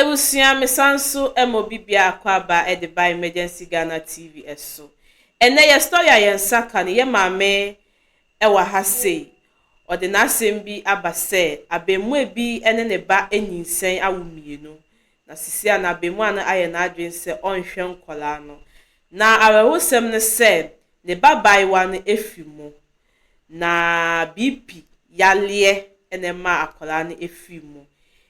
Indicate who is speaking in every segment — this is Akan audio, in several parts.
Speaker 1: Abusua mesan nso ma obi biako aba de ba Emergency Ghana TV so. Ɛnɛ yɛ story a yɛn nsa ka no, yɛ maame wɔ ha sei. Ɔde n'asɛm bi aba sɛ abaamua bi ne ne ba anyinsɛn awo mmienu. Na sisi a n'abaamua no ayɛ n'adwene sɛ ɔnhwɛ nkwadaa no. Na awerɛhosɛm ne sɛ ne ba baayewa no afi mu. Na BP yareɛ na ɛmaa akwadaa no firi mu.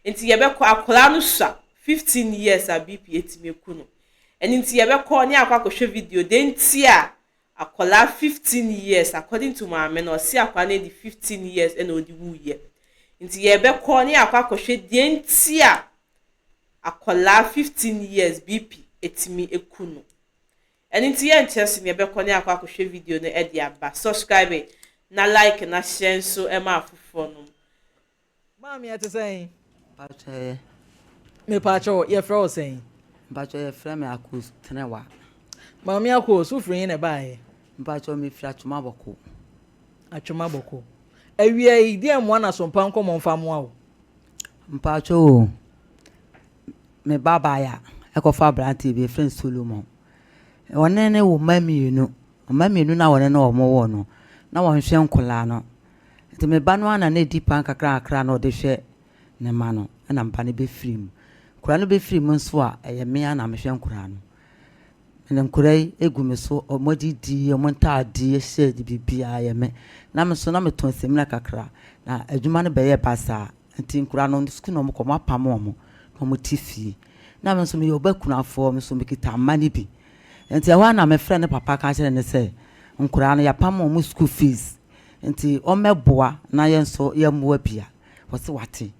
Speaker 1: Nti yɛbɛkɔ, akwadaa no sua 15 years a BP atumi aku no. Ɛno nti yɛbɛkɔ ne akɔ akɔhwɛ video deɛ nti a akwadaa 15 years, according to maame no, ɔse akwadaa no adi 15 years ɛna ɔde wuiɛ. Nti yɛbɛkɔ ne akɔ akɔhwɛ deɛ nti a akwadaa 15 years BP atumi aku no. Ɛno nti yɛnkyerɛ so ne yɛbɛkɔ ne akɔ akɔhwɛ video no de aba. Subscribe na like na share nso ma afoforɔ nom.
Speaker 2: Maame ɛte sɛn?
Speaker 3: Mpakyɛ yɛ.
Speaker 2: Mepakyɛ wo, yɛfrɛ wo sɛn?
Speaker 3: Mpakyɛ yɛfrɛ me Akos Tenewa.
Speaker 2: Maame Akos, wofiri he na ɛbaeɛ?
Speaker 3: Mpakyɛ mefiri Atwoma Bɔko.
Speaker 2: Atwoma Bɔko. Awia yi, deɛ mmoa na Sompa nkɔmmɔ mfa mmoa wo?
Speaker 3: Mpakyɛ o, me ba baeɛ a ɛkɔfa aberanteɛ bi yɛfrɛ no Solomon. Ɔne ne wo mma mmienu. Mma mmienu no a wɔne ne wɔn wɔ no, na wɔnhwɛ nkwadaa no. Nti me ba no ara na na ɛdi pan kakra kakra na ɔde hwɛ ne mma no, ɛna me ba no bɛfiri mu. Nkwadaa no bɛfiri mu nso a, ɛyɛ me ara na mehwɛ nkwadaa no. Mede nkwadaa yi gu me so, wɔn adidi, wɔn ntaadeɛ hyɛ biribiara yɛ me. Na me nso na metɔn samina kakra, na adwuma no bɛyɛɛ basaa. Nti nkwadaa no sukuu na wɔkɔ, wɔapam wɔn na wɔte fie. Na me nso meyɛ ɔba kunafoɔ, me nso mekita mma no bi. Nti ɛhɔ ara na mefrɛ ne papa ka kyerɛ no sɛ, nkwadaa no yɛapam wɔn school fees, nti ɔmmɛboa na yɛn nso yɛmmoa bi a. Ɔse wate.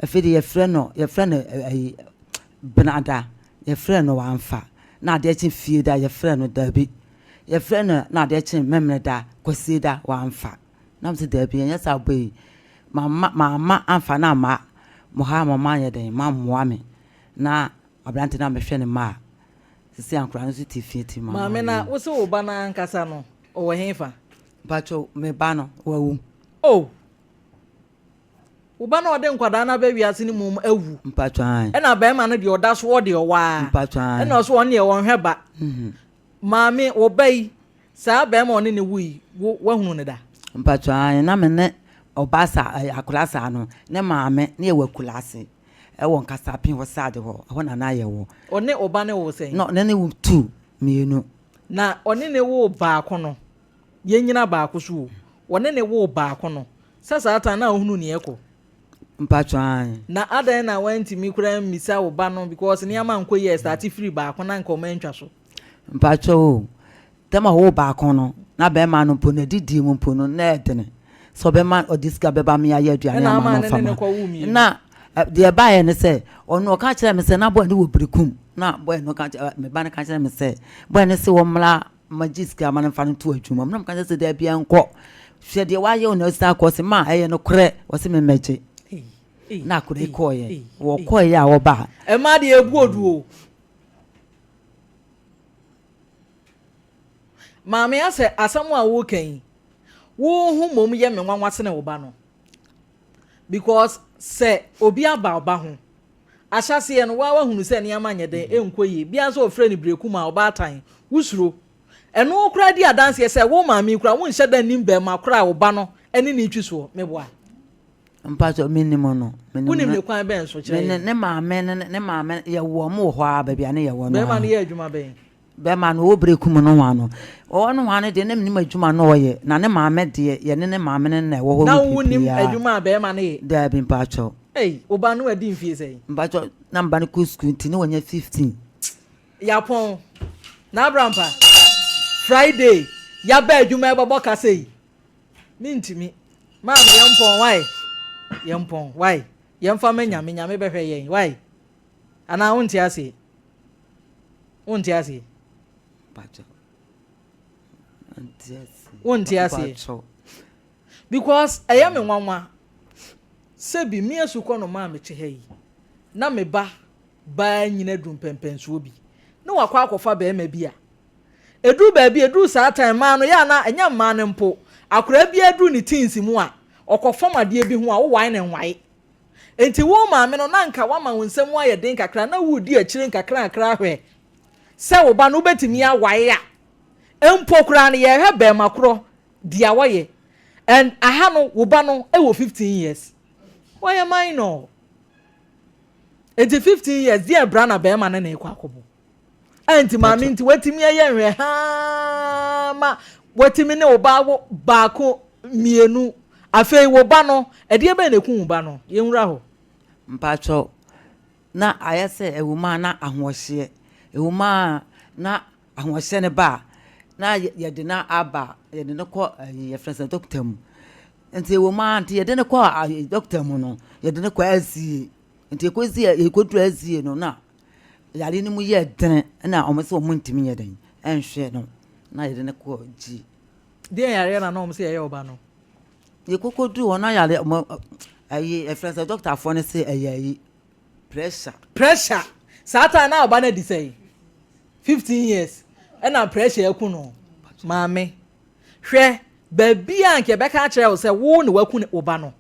Speaker 3: Afei de yɛfrɛ no, yɛfrɛ no ɛyi Benada, yɛfrɛ no wamfa. Na adeɛ kye fie da yɛfrɛ no daabi. Yɛfrɛ no na adeɛ kye Memeneda, Kwasieda wamfa. Na mese daabi ɛnyɛ saa bɔ yi. Mamma mamma amfa no amma mo ha ma moanyɛ dɛn moammoa me. Na aberante no ammɛhwɛ ne mma a, sisi a nkwadaa no nso te fie nti mamma
Speaker 2: Maame na wo se wo ba no ankasa no ɔwɔ hefa?
Speaker 3: Mpakyɛw, me ba no wawu.
Speaker 2: Oh! Wo ba no a ɔde nkwadaa no aba wiase no mmom awu.
Speaker 3: Mpakyɛw ae.
Speaker 2: Ɛna barima no deɛ ɔda so wɔ deɛ ɔwɔ ara.
Speaker 3: Mpakyɛw ae.
Speaker 2: Ɛna ɔso ɔno deɛ ɔnhwɛ ba. Maame, wo ba yi, saa barima a ɔne no wui, wo woahunu no da?
Speaker 3: Mpakyɛw ae, na me ne ɔbaa saa, ɛɛ akwadaa saa no, ne maame ne yɛwɔ akuraase ɛwɔ Nkasapen hɔ side hɔ, ɛhɔ na na yɛwɔ.
Speaker 2: Ɔne wo ba no woo sɛn?
Speaker 3: Na ɔne no woo two, mmienu.
Speaker 2: Na ɔne no woo baako no, yɛnnyina baako so o, ɔne no woo baako no, sɛ saa time no na wohunu nea ɛkɔ?
Speaker 3: Mpakyɛw ae.
Speaker 2: Na adɛn na wantumi koraa ammisa wo ba no because nneɛma ankɔ yie a ɛstarte firi baako na anka ɔma antwa so?
Speaker 3: Mpakyɛw o, Tam a ɔwoo baako no, na barima no mpo, n'adidie mu mpo no, na ɛyɛ dene sɛ ɔbɛma ɔde sika bɛba me ayɛ aduane
Speaker 2: Ɛna
Speaker 3: ama
Speaker 2: ama
Speaker 3: no
Speaker 2: ne
Speaker 3: mfa
Speaker 2: ne
Speaker 3: ma.
Speaker 2: no kɔwoo mmienu.
Speaker 3: Na deɛ ɛbaeɛ ne sɛ, ɔno ɔka kyerɛɛ me sɛ na bɔe no wɔ Berekum. Na bɔe no ka kyerɛ me ba no ka kyerɛɛ me sɛ bɔe no se wɔmmra mmɛgye sika ma no mfa no nto adwuma mu. Na meka kyerɛ sɛ daabi ɛnkɔ. Hwɛ deɛ wayɛ wo na ɔsan akɔ. Ɔse ma ɛyɛ nokorɛ. Ɔse memmɛgye. Na akwadaa yi kɔeɛ. Wɔkɔeɛ a wɔbaa.
Speaker 2: Ɛmaa deɛ ɛbu odu o. Maame asɛ asɛm a woreka yi, wo ho mmom yɛ me nwanwa sene wo ba no. Because sɛ obi aba wo ba ho, ahyɛaseɛ no woa woahunu sɛ nneɛma nyɛ dɛn, ɛnkɔ yie. Bia nso wɔfrɛ no berekum a ɔbaatan, wosuro. Ɛno koraa di adanseɛ sɛ wo maame yi koraa wonhyɛ da nnim bɛɛma koraa a wo ba no ne no retwi soɔ. Meboa?
Speaker 3: Mpakyɛ menim no.
Speaker 2: Wonim ne kwan bɛn so kyerɛ yɛn?
Speaker 3: Ne maame ne ne maame yɛwɔ wɔn wɔ hɔ ara baabi a ne yɛwɔ no.
Speaker 2: Bɛrima no yɛ adwuma bɛn?
Speaker 3: Bɛrima no ɔwɔ berekum no ho ano. Ɔwɔ no ho ano deɛ na menim adwuma no ɔyɛ na ne maame deɛ yɛne ne maame no na ɛwɔ hɔ
Speaker 2: Na wonim adwuma a bɛrima no yɛ?
Speaker 3: Daabi mpakyɛ.
Speaker 2: Ei, wo ba no adi mfie sɛn?
Speaker 3: Mpakyɛ na me ba no kɔ sukuu nti na wanya 15.
Speaker 2: Yapɔn, N'Abrampa, Friday, yaba adwuma ɛbɛbɔ ka sei. Mentumi. Maame yɛmpɔn wai? Yɛmpɔn wai? Yɛmfa ma Nyame, Nyame bɛhwɛ yɛn wai? Anaa wonte aseɛ? Wonte aseɛ? Wonte aseɛ? Because ɛyɛ me nwanwa sɛ bi me asukɔ no maa mete ha yi na me ba baa nyina duru mpɛmpɛnsoɔ bi na wakɔ akɔfa bɛrima bi a Ɛduru baabi a, ɛduru saa time mmaa no, yɛ a na ɛnyɛ mmaa no mpo, akwadaa biara duru ne teens mu a, ɔkɔfam adeɛ bi ho a, wowae no nwae. Enti wo maame no, na anka woama wo nsam ayɛ den kakra na woredi akyire nkakrankra ahwɛ sɛ wo ba no wobɛtumi awae a. Mpo koraa no yɛhwɛ bɛɛma korɔ dea wɔyɛ and aha no wo ba no wɔ 15 years. Wɔyɛ minor. Enti 15 years deɛ bra na bɛɛma no na ɛkɔ akɔbɔ. Ɛnti maame nti watumi ayɛ nhwɛ haa ma watumi ne wo ba wo baako mmienu afei wo ba no ɛdeɛ bɛn na ɛku wo ba no yɛnwura hɔ.
Speaker 3: Mpakyɛw na ayɛ sɛ ɛwɔ mu a na ahoɔhyeɛ ɛwɔ mu a na ahoɔhyeɛ no ba a na yɛde no aba yɛde no kɔ ɛyi yɛfrɛ sɛ dɔkta mu nti ɛwɔ mu a nti yɛde no kɔ dɔkta mu no yɛde no kɔ asie nti ɛkɔsi ɛkɔduru asie no na Yare no mu yɛɛ dene na wɔn sɛ wɔn ntumi nyɛ dɛn nhwɛ no na yɛde no kɔɔ gyi.
Speaker 2: Deɛn yareɛ na na wɔn sɛ yɛyɛ ɔba no?
Speaker 3: Yɛkɔkɔ duru hɔ na yare wɔn ayi ɛfrɛ sɛ dɔktafoɔ no sɛ ɛyɛ ayi pressure.
Speaker 2: Pressure saa time na ɔba no adi sɛn? 15 years ɛna pressure aku no maame hwɛ baabi a nka yɛbɛka akyerɛ wo sɛ wo na waku wo ba no.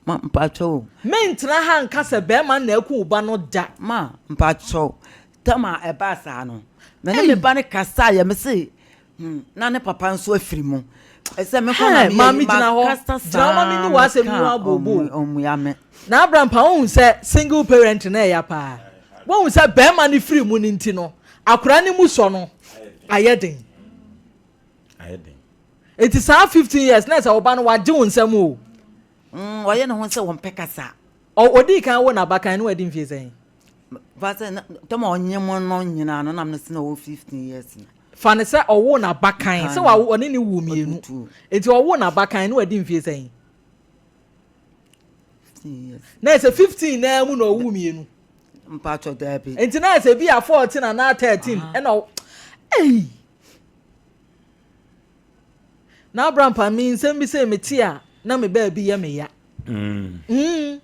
Speaker 3: Ma mpakyɛw o.
Speaker 2: Mentena ha nka sɛ bɛrima no na aku wo ba no da.
Speaker 3: Ma mpakyɛw, tam a ɛbaa saa no, me ne me ba no kasaeɛ, me se, hmm, na ne papa nso afiri mu. Ɛsɛ me kɔ na meyɛ
Speaker 2: Maame gyina hɔ,
Speaker 3: makasa
Speaker 2: gyina hɔ ma
Speaker 3: saa,
Speaker 2: menni w'asɛm yi ho
Speaker 3: meka
Speaker 2: abooboo.
Speaker 3: ɔmmua me.
Speaker 2: Na Abraham pa wohu sɛ single parent no ɛya paa. Wohu sɛ bɛrima no firi mu no nti no, akwadaa no mu sɔ no ayɛ den.
Speaker 4: Ayɛ den.
Speaker 2: Enti saa 15 years na ɛsɛ wo ba no wagye wo nsam o.
Speaker 3: Mm, ɔyɛ ne ho sɛ wɔmpɛ kasa.
Speaker 2: Ɔ, odii kan wo n'abakan no wadi mfie sɛn?
Speaker 3: Fa sɛ na tɛm a ɔnye mo no nyinaa no nam no sɛ na ɔwɔ 15 years no.
Speaker 2: Fa no sɛ ɔwoo n'abakan, sɛ wawo ɔne ne woo mmienu. Enti ɔwoo n'abakan no wadi mfie sɛn?
Speaker 3: 15 years.
Speaker 2: Na ɛsɛ 15 naa mu na ɔwoo mmienu.
Speaker 3: Mpatsɔ daabi.
Speaker 2: Enti na ɛsɛ bi a 14 anaa 13 ɛna ɔ, ei! Na Abrampa me nsɛm bi sɛ mete a na me baabi yɛ me ya. Mm. mm.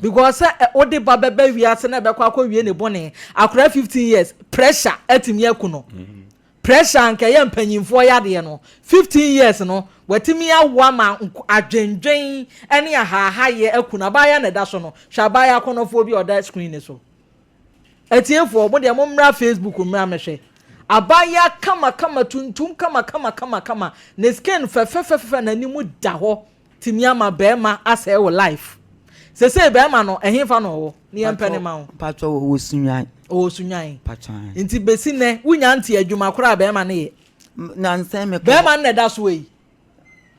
Speaker 2: Because sɛ wode ba bɛba wiase na ɛbɛkɔ akɔwie ne bɔne akora 15 years pressure atumi aku no. Mm. Pressure anka ɛyɛ mpanyinfoɔ yadeɛ no 15 years no watumi awo ama adwendwen ne ahaahayɛ aku no abaayewa na ɛda so no hwɛ abaayewa akɔnɔfoɔ bi a ɔda screen ne so. Atiefoɔ, mo deɛ mommra Facebook mmra mɛhwɛ. Abaayewa kama kama tuntum kama kama kama kama ne skin fɛfɛfɛfɛ n'anim da hɔ tumi ama bɛrima asɛe wo life. Sesei bɛrima no ɛhefa na ɔwɔ ne yɛn pɛ ne ma wo.
Speaker 3: Mpatsɔ ɔwɔ Sunwan.
Speaker 2: Ɔwɔ Sunwan.
Speaker 3: Mpatsɔ.
Speaker 2: Nti besi nɛ wonya nte adwuma koraa bɛrima no yɛ.
Speaker 3: Nansɛn mekɔ.
Speaker 2: Bɛrima no na ɛda so yi.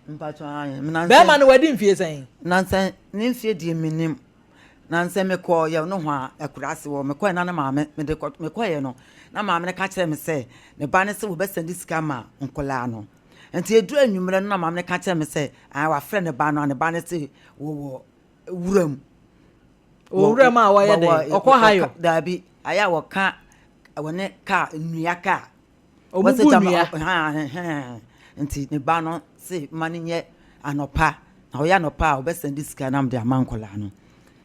Speaker 3: Mpatsɔ ayi.
Speaker 2: Bɛrima no wadi mfie sɛn?
Speaker 3: Nansɛn ne mfie deɛ menim. Na sɛ mekɔɔ yɛ nohoa akuraase hɔ, mekɔɛ na ne maame, mede kɔ, mekɔeɛ no, na maame no ka kyerɛɛ me sɛ, ne ba no sɛ wɔbɛsɛnde sika ma nkwadaa no. Nti ɛduru anwummerɛ no na maame no ka kyerɛɛ me sɛ, ah, wafrɛ ne ba no a ne ba no se wɔwɔ wuram.
Speaker 2: Wɔ wuram a wɔyɛ dɛ, ɔkɔ hayo?
Speaker 3: Daabi, ayɛ a wɔka wɔne kaa, nnua kaa.
Speaker 2: Ɔmo bu nnua.
Speaker 3: Nti ne ba no se ma no nyɛ anɔpa na ɔyɛ anɔpa a ɔbɛsɛnde sika na mede ama nkwadaa no.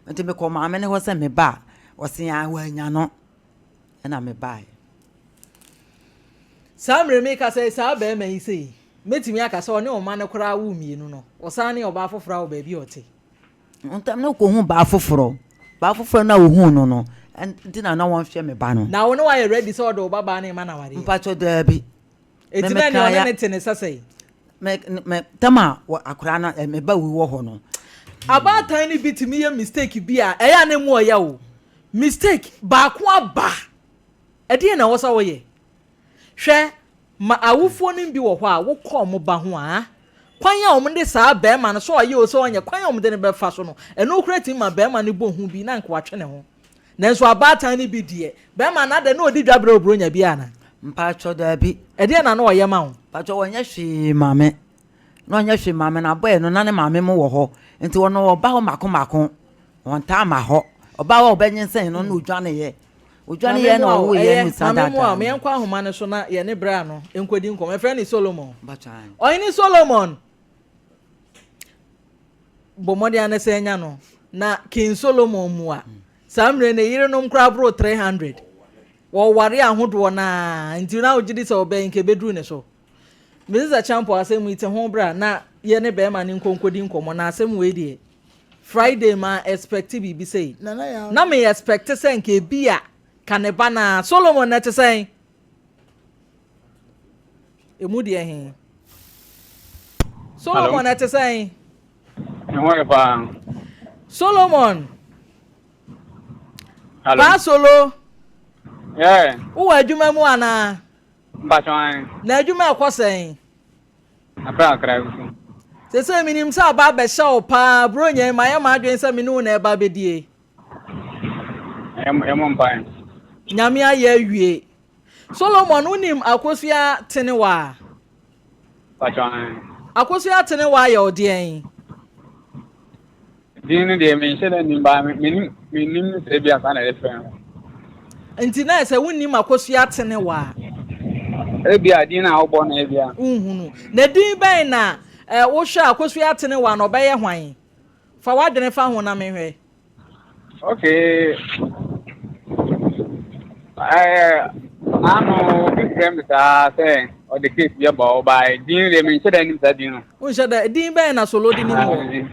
Speaker 3: Nti mekɔɔ maame no hɔ sɛ meba a, ɔse aa wannya no ɛna mebaeɛ.
Speaker 2: Saa mmerɛ mekasa yi saa barima yi sei mɛtumi aka sɛ ɔne ɔma no koraa woo mmienu no ɔsan ne ɔbaa foforɔ a wɔ baabi a ɔte.
Speaker 3: Ntɛm no kɔhu baa foforɔ. Baa foforɔ no a ɔhuu no no, nti na na wɔnhwɛ me ba no.
Speaker 2: Na wo ne wayɛ ready sɛ ɔde wo ba baa no rema no awareɛ?
Speaker 3: Mpakyɛ daabi.
Speaker 2: Eti na nea ɔne ne te ne sɛ sɛn?
Speaker 3: Me me tam a akwadaa no me ba wu wɔ hɔ no.
Speaker 2: Abaatan no bi tumi yɛ mistake bi a ɛyɛ a na emu ɔya o. Mistake baako aba. Ɛdeɛn na ɛwɔ sɛ woyɛ? Hwɛ, ma awofoɔ no bi wɔ hɔ a wokɔ wɔn ba ho a, kwan a wɔde saa barima no, sɛ ɔyɛ o sɛ ɔnyɛ, kwan a wɔde no bɛfa so no, ɛno koraa tumi ma barima no bɔ hu bi na anka watwe ne ho. Nanso abaatan no bi deɛ, barima no adɛn na ɔdi dwa berɛ Buronya bi anaa?
Speaker 3: Mpakyɛw, daabi.
Speaker 2: Ɛdeɛn na na ɔyɛ ma wo?
Speaker 3: Mpakyɛw, ɔnyɛ hwee ma me. Na ɔnyɛ hwee ma me, na abɔɛ no, na ne maame mo wɔ hɔ. Nti ɔno ɔba hɔ mako mako. Ɔntaa ma hɔ. Ɔba hɔ a ɔbɛnyinsɛn no na ɔdwaneeɛ. Odwane yɛn na ɔwoo yɛn no san
Speaker 2: daadaa no. Maame Moa, yɛnkɔ ahoma no so na yɛne bra no nkɔdi nkɔmmɔ. Yɛfrɛ no Solomon. Ɔhene Solomon, bɔ mmɔden ara sɛ anya no. Na King Solomon mu a, saa mmerɛ ne yerenom koraa boro 300. Wɔware ahodoɔ no ara, nti na wogye di sɛ ɔbɛn nka ɛbɛduru ne so. Mrs. Acheampong asɛm yi te ho bra na yɛne bɛrima no nkɔ nkɔdi nkɔmmɔ na asɛm wei deɛ. Friday ma expect biribi sei. Na me expect sɛ nka ebi a ka ne ba na Solomon na ɛte sɛn? Emu deɛ he. Solomon ɛte sɛn?
Speaker 5: Ɛho yɛ paa.
Speaker 2: Solomon. Hello. Paa Solo.
Speaker 5: Yeah.
Speaker 2: Wowɔ adwuma mu anaa?
Speaker 5: Mpatwan.
Speaker 2: Na adwuma ɛkɔ sɛn?
Speaker 5: Akra akra nso.
Speaker 2: Sese menim sɛ aba abɛhyɛ wo paa buronya yi mayɛ m'adwene sɛ me ne wo na ɛba abɛdie.
Speaker 5: Yɛmmɔ mpae.
Speaker 2: Nyame ayɛ awie. Solomon wonim Akosua Tenewa?
Speaker 5: Patwan.
Speaker 2: Akosua Tenewa yɛ ɔdeɛn?
Speaker 5: Din no deɛ menhyɛ da nnim baa menim menim sɛ ebi asa na yɛfrɛ no.
Speaker 2: Nti na sɛ wonnim Akosua Tenewa
Speaker 5: a. Ebi a din na wobɔ no ebi a.
Speaker 2: Nhunu. Na din bɛn na eh, wohwɛ Akosua Tenewa na ɔbɛyɛ hwan? Fa w'adwene fa ho na menhwɛ.
Speaker 5: Okay. Eh, ano obi frɛ me saa sɛ ɔde case bi aba ɔbaa din deɛ menhyɛ da nim saa din no.
Speaker 2: Wonhyɛ da din bɛn na solo de nim wɔ?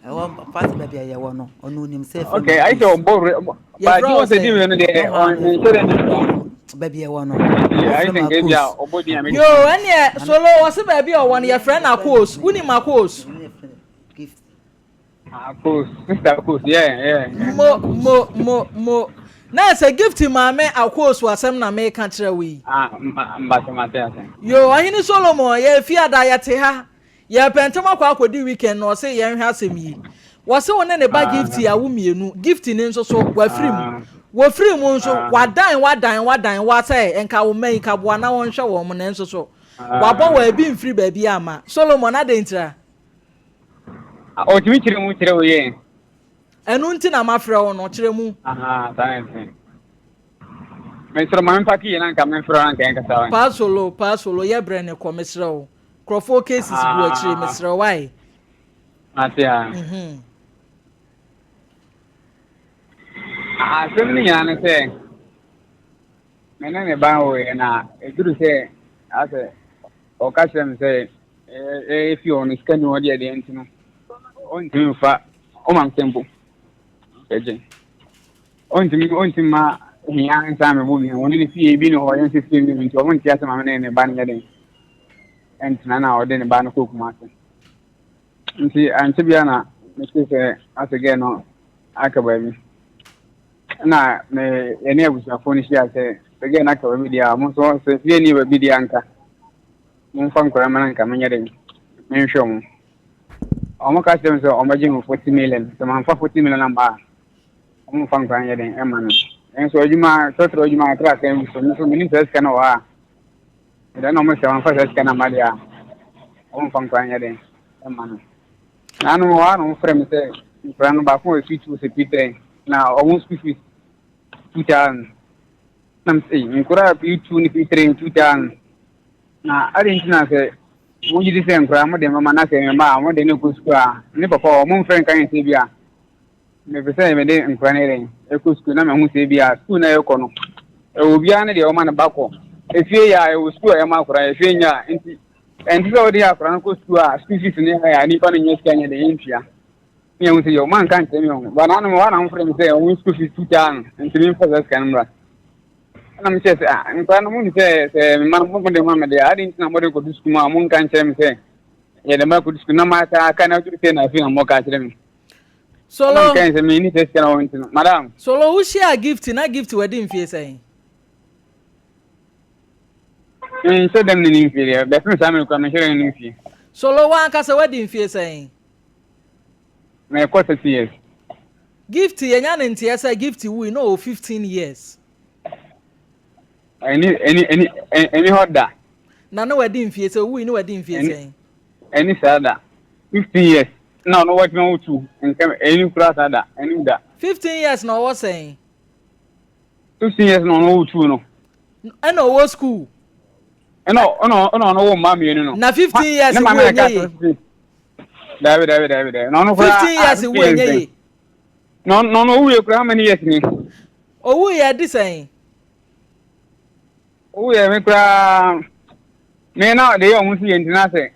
Speaker 3: Ɛwɔ party baabi a yɛwɔ no ɔno onim sɛ
Speaker 5: fɛ. Okay, ayi sɛ ɔbɔ wura ba din wɔ sɛ din wura no deɛ menhyɛ da nim.
Speaker 3: Baabi a ɛwɔ no.
Speaker 5: Ayi sɛ nka bi a ɔbɔ din a
Speaker 2: Yo, ɛneɛ solo wɔse baabi a ɔwɔ no yɛfrɛ no Akos. Wonim Akos?
Speaker 5: Akos, sister Akos, yeah, yeah.
Speaker 2: Mo, mo, mo, mo. Na sɛ gift maame Akos asɛm na meka kyerɛ wo yi.
Speaker 5: Ah, mbate mate ase.
Speaker 2: Yo, ɔhene Solomon, yɛ fi ada yɛte ha. Yɛpɛ ntɛm akɔ akɔdi weekend na ɔse yɛnhwɛ asɛm yi. Wɔse wo ne ne ba gift awo mmienu. Gift ne nso so wafiri mu. Wɔfiri mu nso wadan wadan wadan wa sɛ nka wo mma yi ka boa na wɔnhwɛ wɔn nanso so wabɔ wɔ ebi mfiri baabi ama. Solomon adɛn ntira?
Speaker 5: Ɔtumi kyerɛ mu kyerɛ wo yie.
Speaker 2: Ɛno nti na mafrɛ wo no, kyerɛ mu.
Speaker 5: Aha, saa na ɛte. Mesrɛ ma memfa kii na nka memfrɛ wo na nka yɛnkasa wa.
Speaker 2: Paa Solo, Paa Solo, yɛ brɛ ne kɔ, mesrɛ wo. Nkurɔfoɔ cases gu akyire, mesrɛ wo, why?
Speaker 5: Mate a.
Speaker 2: Mhm.
Speaker 5: Asɛm no nyinaa ne sɛ, me ne ne ba woeɛ na ɛduru sɛ asɛ ɔka kyerɛ me sɛ ɛfi hɔ no sika ni hɔ deɛ deɛ nti no ɔntumi mfa ɔma me sɛ mpo ɛgye ɔntumi ɔntumi ma hia nsa me bo bi ɔne ne fie bi ne hɔ yɛn nso fie bi nti ɔmo nte ase ma me ne ne ba no yɛ den ɛntena na ɔde ne ba no kɔ kuma ase nti ankyɛ bia na mete sɛ ase gɛ no aka baabi na me yɛne abusuafoɔ no hyia sɛ sɛ gɛ no aka baabi deɛ a ɔmo nso sɛ fie ni baabi deɛ anka Momfa nkwadaa mma no nka menyɛ dɛn menhwɛ wɔn. Wɔn ka kyerɛ me sɛ wɔbɛgye me 40 million. Sɛ mamfa 40 million amma a, wɔmfa nkwadaa nyɛ dɛn ɛma no. Nso adwuma trɔtrɔ adwuma akra akra ngu so. Nso menim saa sika no wɔ hɔ a. Ɛdɛn na wɔn sɛ wɔmfa saa sika no amma deɛ a, wɔmfa nkwadaa nyɛ dɛn ɛma no. Na ano wɔ hɔ a na wɔfrɛ me sɛ nkwadaa no baako wɔ P2 sɛ P3 na wɔn school fees 2000. Na me sɛ nkwadaa P2 ne P3 2000. Na adɛn nti na sɛ mogye di sɛ nkoraa mode mama na sɛ mema a mode no kɔ sukuu a ne papa wɔ momfrɛ nka yɛn sɛ bi a mepɛ sɛ mede nkora no yɛdɛn ɛkɔ sukuu na mahu sɛ bi a sukuu na yɛkɔ no ɛwɔ obiara ne deɛ ɔma no ba kɔ efie yɛ a ɛwɔ sukuu a ɛma akora efie nyɛ a nti ɛnte sɛ wode akora no kɔ sukuu a sukuu fees ne yɛ a nipa no nyɛ sika nyɛ deɛ yɛntua ne ɛhu sɛ yɛ ɔma nka nkyerɛ me ɔho ba na anom hɔ a na mofrɛ me sɛ ɔmo sukuu fees 2000 nti memfa saa sika no mmra. Ɛna mekyerɛ sɛ, ah, nkwadaa no monim sɛ sɛ mema no mode ma me deɛ adɛn nti na mode kɔdu sukuu mu a monka nkyerɛ me sɛ yɛde ma kɔdu sukuu na maka aka na aduru sɛ na afei na moka akyerɛ me.
Speaker 2: Solo.
Speaker 5: Ɛna meka sɛ menni sɛ sika na wɔn nti no. Madam.
Speaker 2: Solo, wohyia gift na gift wadi mfie sɛn?
Speaker 5: Nhyɛ dɛm ne ne mfie deɛ bɛfem saa mmerɛ kura menhyɛ dɛm ne ne mfie.
Speaker 2: Solo, wankasa wadi mfie sɛn?
Speaker 5: Mekɔ 30 years.
Speaker 2: Gift yɛnya ne nteɛ sɛ Gift wui na ɔwɔ 15 years.
Speaker 5: Ɛni ɛni ɛni ɛni hɔ da.
Speaker 2: Na na wadi mfie sɛ owui na wadi mfie sɛn?
Speaker 5: Ɛni saa da. 15 years na ɔno watumi awo tu nkɛm ɛni kura saa da ɛni da.
Speaker 2: 15 years na ɔwɔ sɛn?
Speaker 5: 15 years na ɔno wo tu no.
Speaker 2: Ɛna ɔwɔ school.
Speaker 5: Ɛna ɔna ɔna ɔno wo mma mmienu no.
Speaker 2: Na 15 years wo enye ye.
Speaker 5: Dabi dabi dabi dabi. Na ɔno koraa.
Speaker 2: 15 years wo enye ye.
Speaker 5: Na ɔno owu yɛ koraa how many years ni?
Speaker 2: Owu yɛ di sɛn?
Speaker 5: Owu yɛ me koraa. Me na de yɛ ɔmo si yɛ ntina sɛ.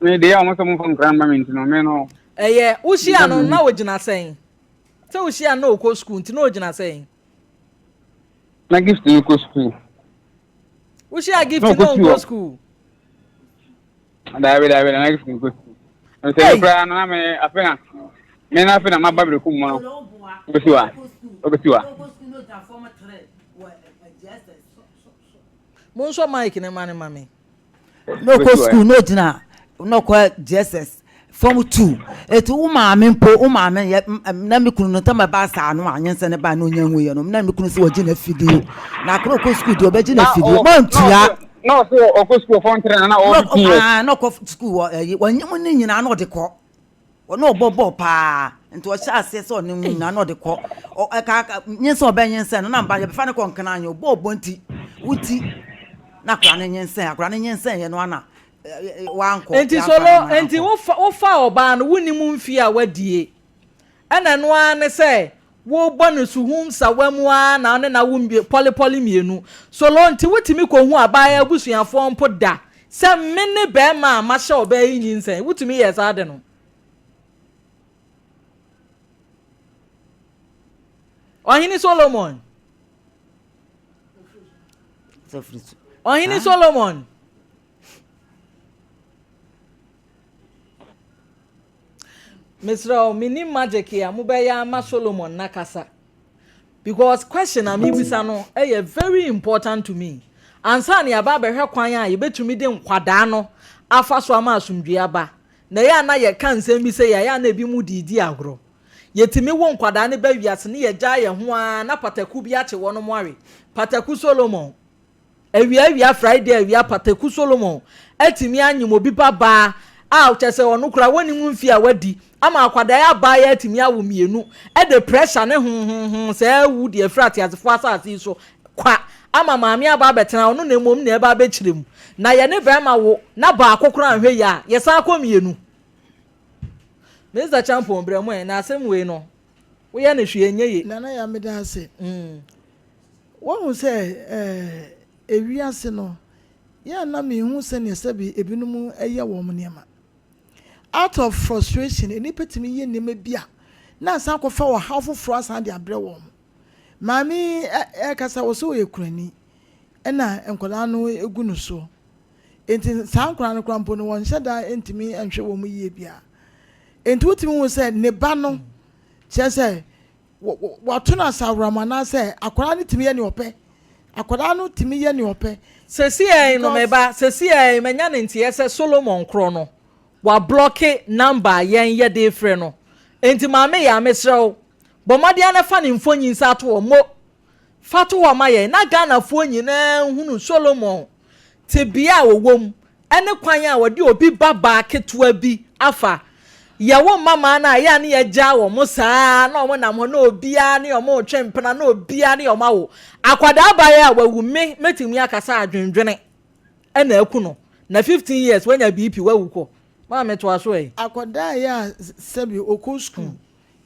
Speaker 5: Me de yɛ ɔmo sɛ ɔmo fa nkora mma me nti no me no.
Speaker 2: Ɛyɛ, wohyia no na ogyina sɛn? Sɛ wohyia no na ɔkɔ sukuu nti na ogyina sɛn?
Speaker 5: Na Gift no kɔ sukuu.
Speaker 2: Wohyia Gift na ɔnkɔ sukuu?
Speaker 5: Daabi daabi na Gift nkɔ sukuu. Nsɛ no koraa no na me afe na me na afe na maba berekum mu no. Obesi wa. Obesi wa.
Speaker 2: Monsɔ mic ne ma ne ma me.
Speaker 3: Na ɔkɔ sukuu na ɔgyina na ɔkɔ JSS form 2 eti wo maame mpo wo maame yɛ na me kunu no ntɛm ɛbaa saa no a nyinsɛn ne baa na onya hu yɛ no na me kunu sɛ wɔgye na fidie na akora ɔkɔ sukuu deɛ ɔbɛgye na fidie mantua
Speaker 5: na ɔsɛ ɔkɔ sukuu form 3 na na ɔwɔ 15 years
Speaker 3: na ɔkɔ sukuu wɔ ɛyi wɔnyɛ mu ne nyinaa na ɔde kɔ ɔne ɔbɔ bɔɔl paa nti ɔhyɛ aseɛ sɛ ɔne mu nyinaa na ɔde kɔ ɛka nyinsɛn ɔbɛ nyinsɛn no na mba yɛbɛfa no kɔ nkena anyɛ ɔbɔ ɔbɔ nti wuti na akora no nyinsɛn akora no nyinsɛn yɛ no ana wankɔ.
Speaker 2: Nti solo nti wofa wofa ɔbaa no wonim mfie a wadie ɛna ɛno ara ne sɛ wobɔ no suhum sawa mu ara na ɔne na wo pɔlepɔle mmienu solo nti wotumi kɔhu abaayewa abusuafoɔ mpo da sɛ me ne bɛrima a mahyɛ ɔbaa yi nyinsɛn wotumi yɛ saa de no. Ɔhene Solomon. Ɔhene Solomon. Mesrɛ wo, mennim magic a mobɛyɛ ama Solomon nakasa. Because question a mebisa no ɛyɛ very important to me. Ansa na yɛaba abɛhwɛ kwan a yɛbɛtumi de nkwadaa no afa so ama asomdwoeɛ aba. Na ɛyɛ a na yɛka nsɛm bi sɛ yɛayɛ a na ebi mu de redi agorɔ. Yɛtumi wo nkwadaa no ba wiase ne yɛgyaa yɛn ho ara na pataku bi akye wɔnom awe. Pataku Solomon. Awia awia Friday awia Pataku Solomon atumi anyem obi ba baa a kyerɛ sɛ ɔno koraa wɔnnim mfie a wadi ama akwadaa yi abaayewa atumi awo mmienu de pressure ne honhonhon saa awu de afiri ateasefoɔ asase yi so kwa ama maame aba abɛtena ɔno na mmom na ɛba abɛkyerɛ mu na yɛne barima wo na baako koraa nhwɛ yie a yɛsan kɔ mmienu. Mister Champon brɛ mu ɛ na asɛm wei no woyɛ no hwee ɛnyɛ ye.
Speaker 6: Nana Yaa meda ase. Woahu sɛ ewiase no, yɛ a na minhu sɛnea sɛbe ebinom yɛ wɔn nneɛma. Out of frustration, nnipa tumi yɛ nneɛma bi a na asan akɔfa ɔhaw foforo asan de abrɛ wɔn. Maame yi rekasa, ɔsɛ ɔyɛ kunani, ɛna nkwadaa no gu no so. Enti saa nkwadaa no koraa mpo no, wɔnhyɛ da ntumi nhwɛ wɔn yie biara. Enti wotumi hu sɛ ne ba no, kyerɛ sɛ Wɔato no asaworam anaasɛ akwadaa no tumi yɛ nea ɔpɛ. Akwadaa no tumi yɛ nea ɔpɛ.
Speaker 2: Sesiei no me ba, sesiei manya ne nteɛ sɛ Solomon korɔ no, wablɔke number a yɛn yɛde refrɛ no. Enti Maame Yaa mesrɛ wo, bɔ mmɔden ara na fa ne mfonyin san to hɔ, mo fa to hɔ ma yɛn na Ghanafoɔ nyinaa nhunu Solomon tebea a ɔwɔ mu ne kwan a wɔde obi ba baa ketewa bi afa. Yɛwo mmammaa no a, ɛyɛ a ne yɛagyaa wɔn saa na wɔn nam hɔ na obiara ne wɔn retwe mpena na obiara ne wɔn awo. Akwadaa baa yi a wawu me mɛtumi aka sɛ adwendwene na aku no. Na 15 years wanya BP wawu kɔ. Maame toa so ɛ.
Speaker 6: Akwadaa yi a sɛbi ɔkɔ sukuu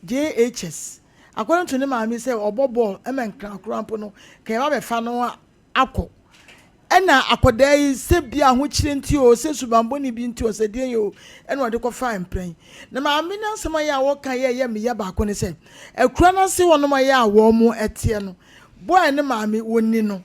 Speaker 6: JHS according to ne maame sɛ ɔbɔ bɔɔl ma nkran koraa mpo no ka yɛba bɛfa no akɔ. Ɛna akwadaa yi sɛ bi ahokyerɛ nti o, sɛ subanbɔne bi nti o, sɛ deɛn o, ɛna ɔde kɔfaa mprɛn. Na maame no asɛm a ɛyɛ a wɔka yɛ ɛyɛ me ya baako ne sɛ, akura no ase hɔnom a ɛyɛ a wɔn teɛ no, boy ne maame wɔnni no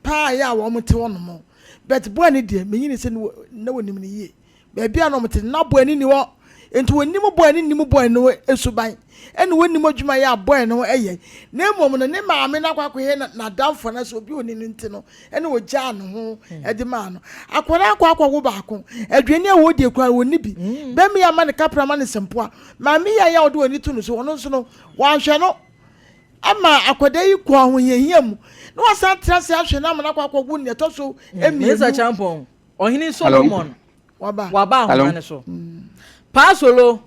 Speaker 6: paa ɛyɛ a wɔn te hɔnom. But boy no deɛ, menyini sɛ na wɔnim no yie. Baabi a na wɔte no, na boy no nni hɔ. Enti wɔnnim boy no nnim boy no suban, ɛna wɔnnim adwuma yɛ a boy no yɛ. Na mmom no, ne maame no akɔ akɔyɛ n'adamfo anaasɛ obi a ɔni no nti no, ɛna ɔgyaa ne ho de maa no. Akwadaa akɔ akɔwo baako, aduane a wɔdie koraa no, wɔnni bi. Bɛrima yi ama no kapra ama no sempoa. Maame yi a yɛ a ɔde w'ani to no so, ɔno nso no, wanhwɛ no. Ama akwadaa yi kɔ ahohiahia mu, na wasan atena ase ahwɛ no ama no akɔ akɔwo nea ɛtɔ so mmienu.
Speaker 2: Mesa Champon, Ɔhene Solomon waba ahoma no so. Paa Solo.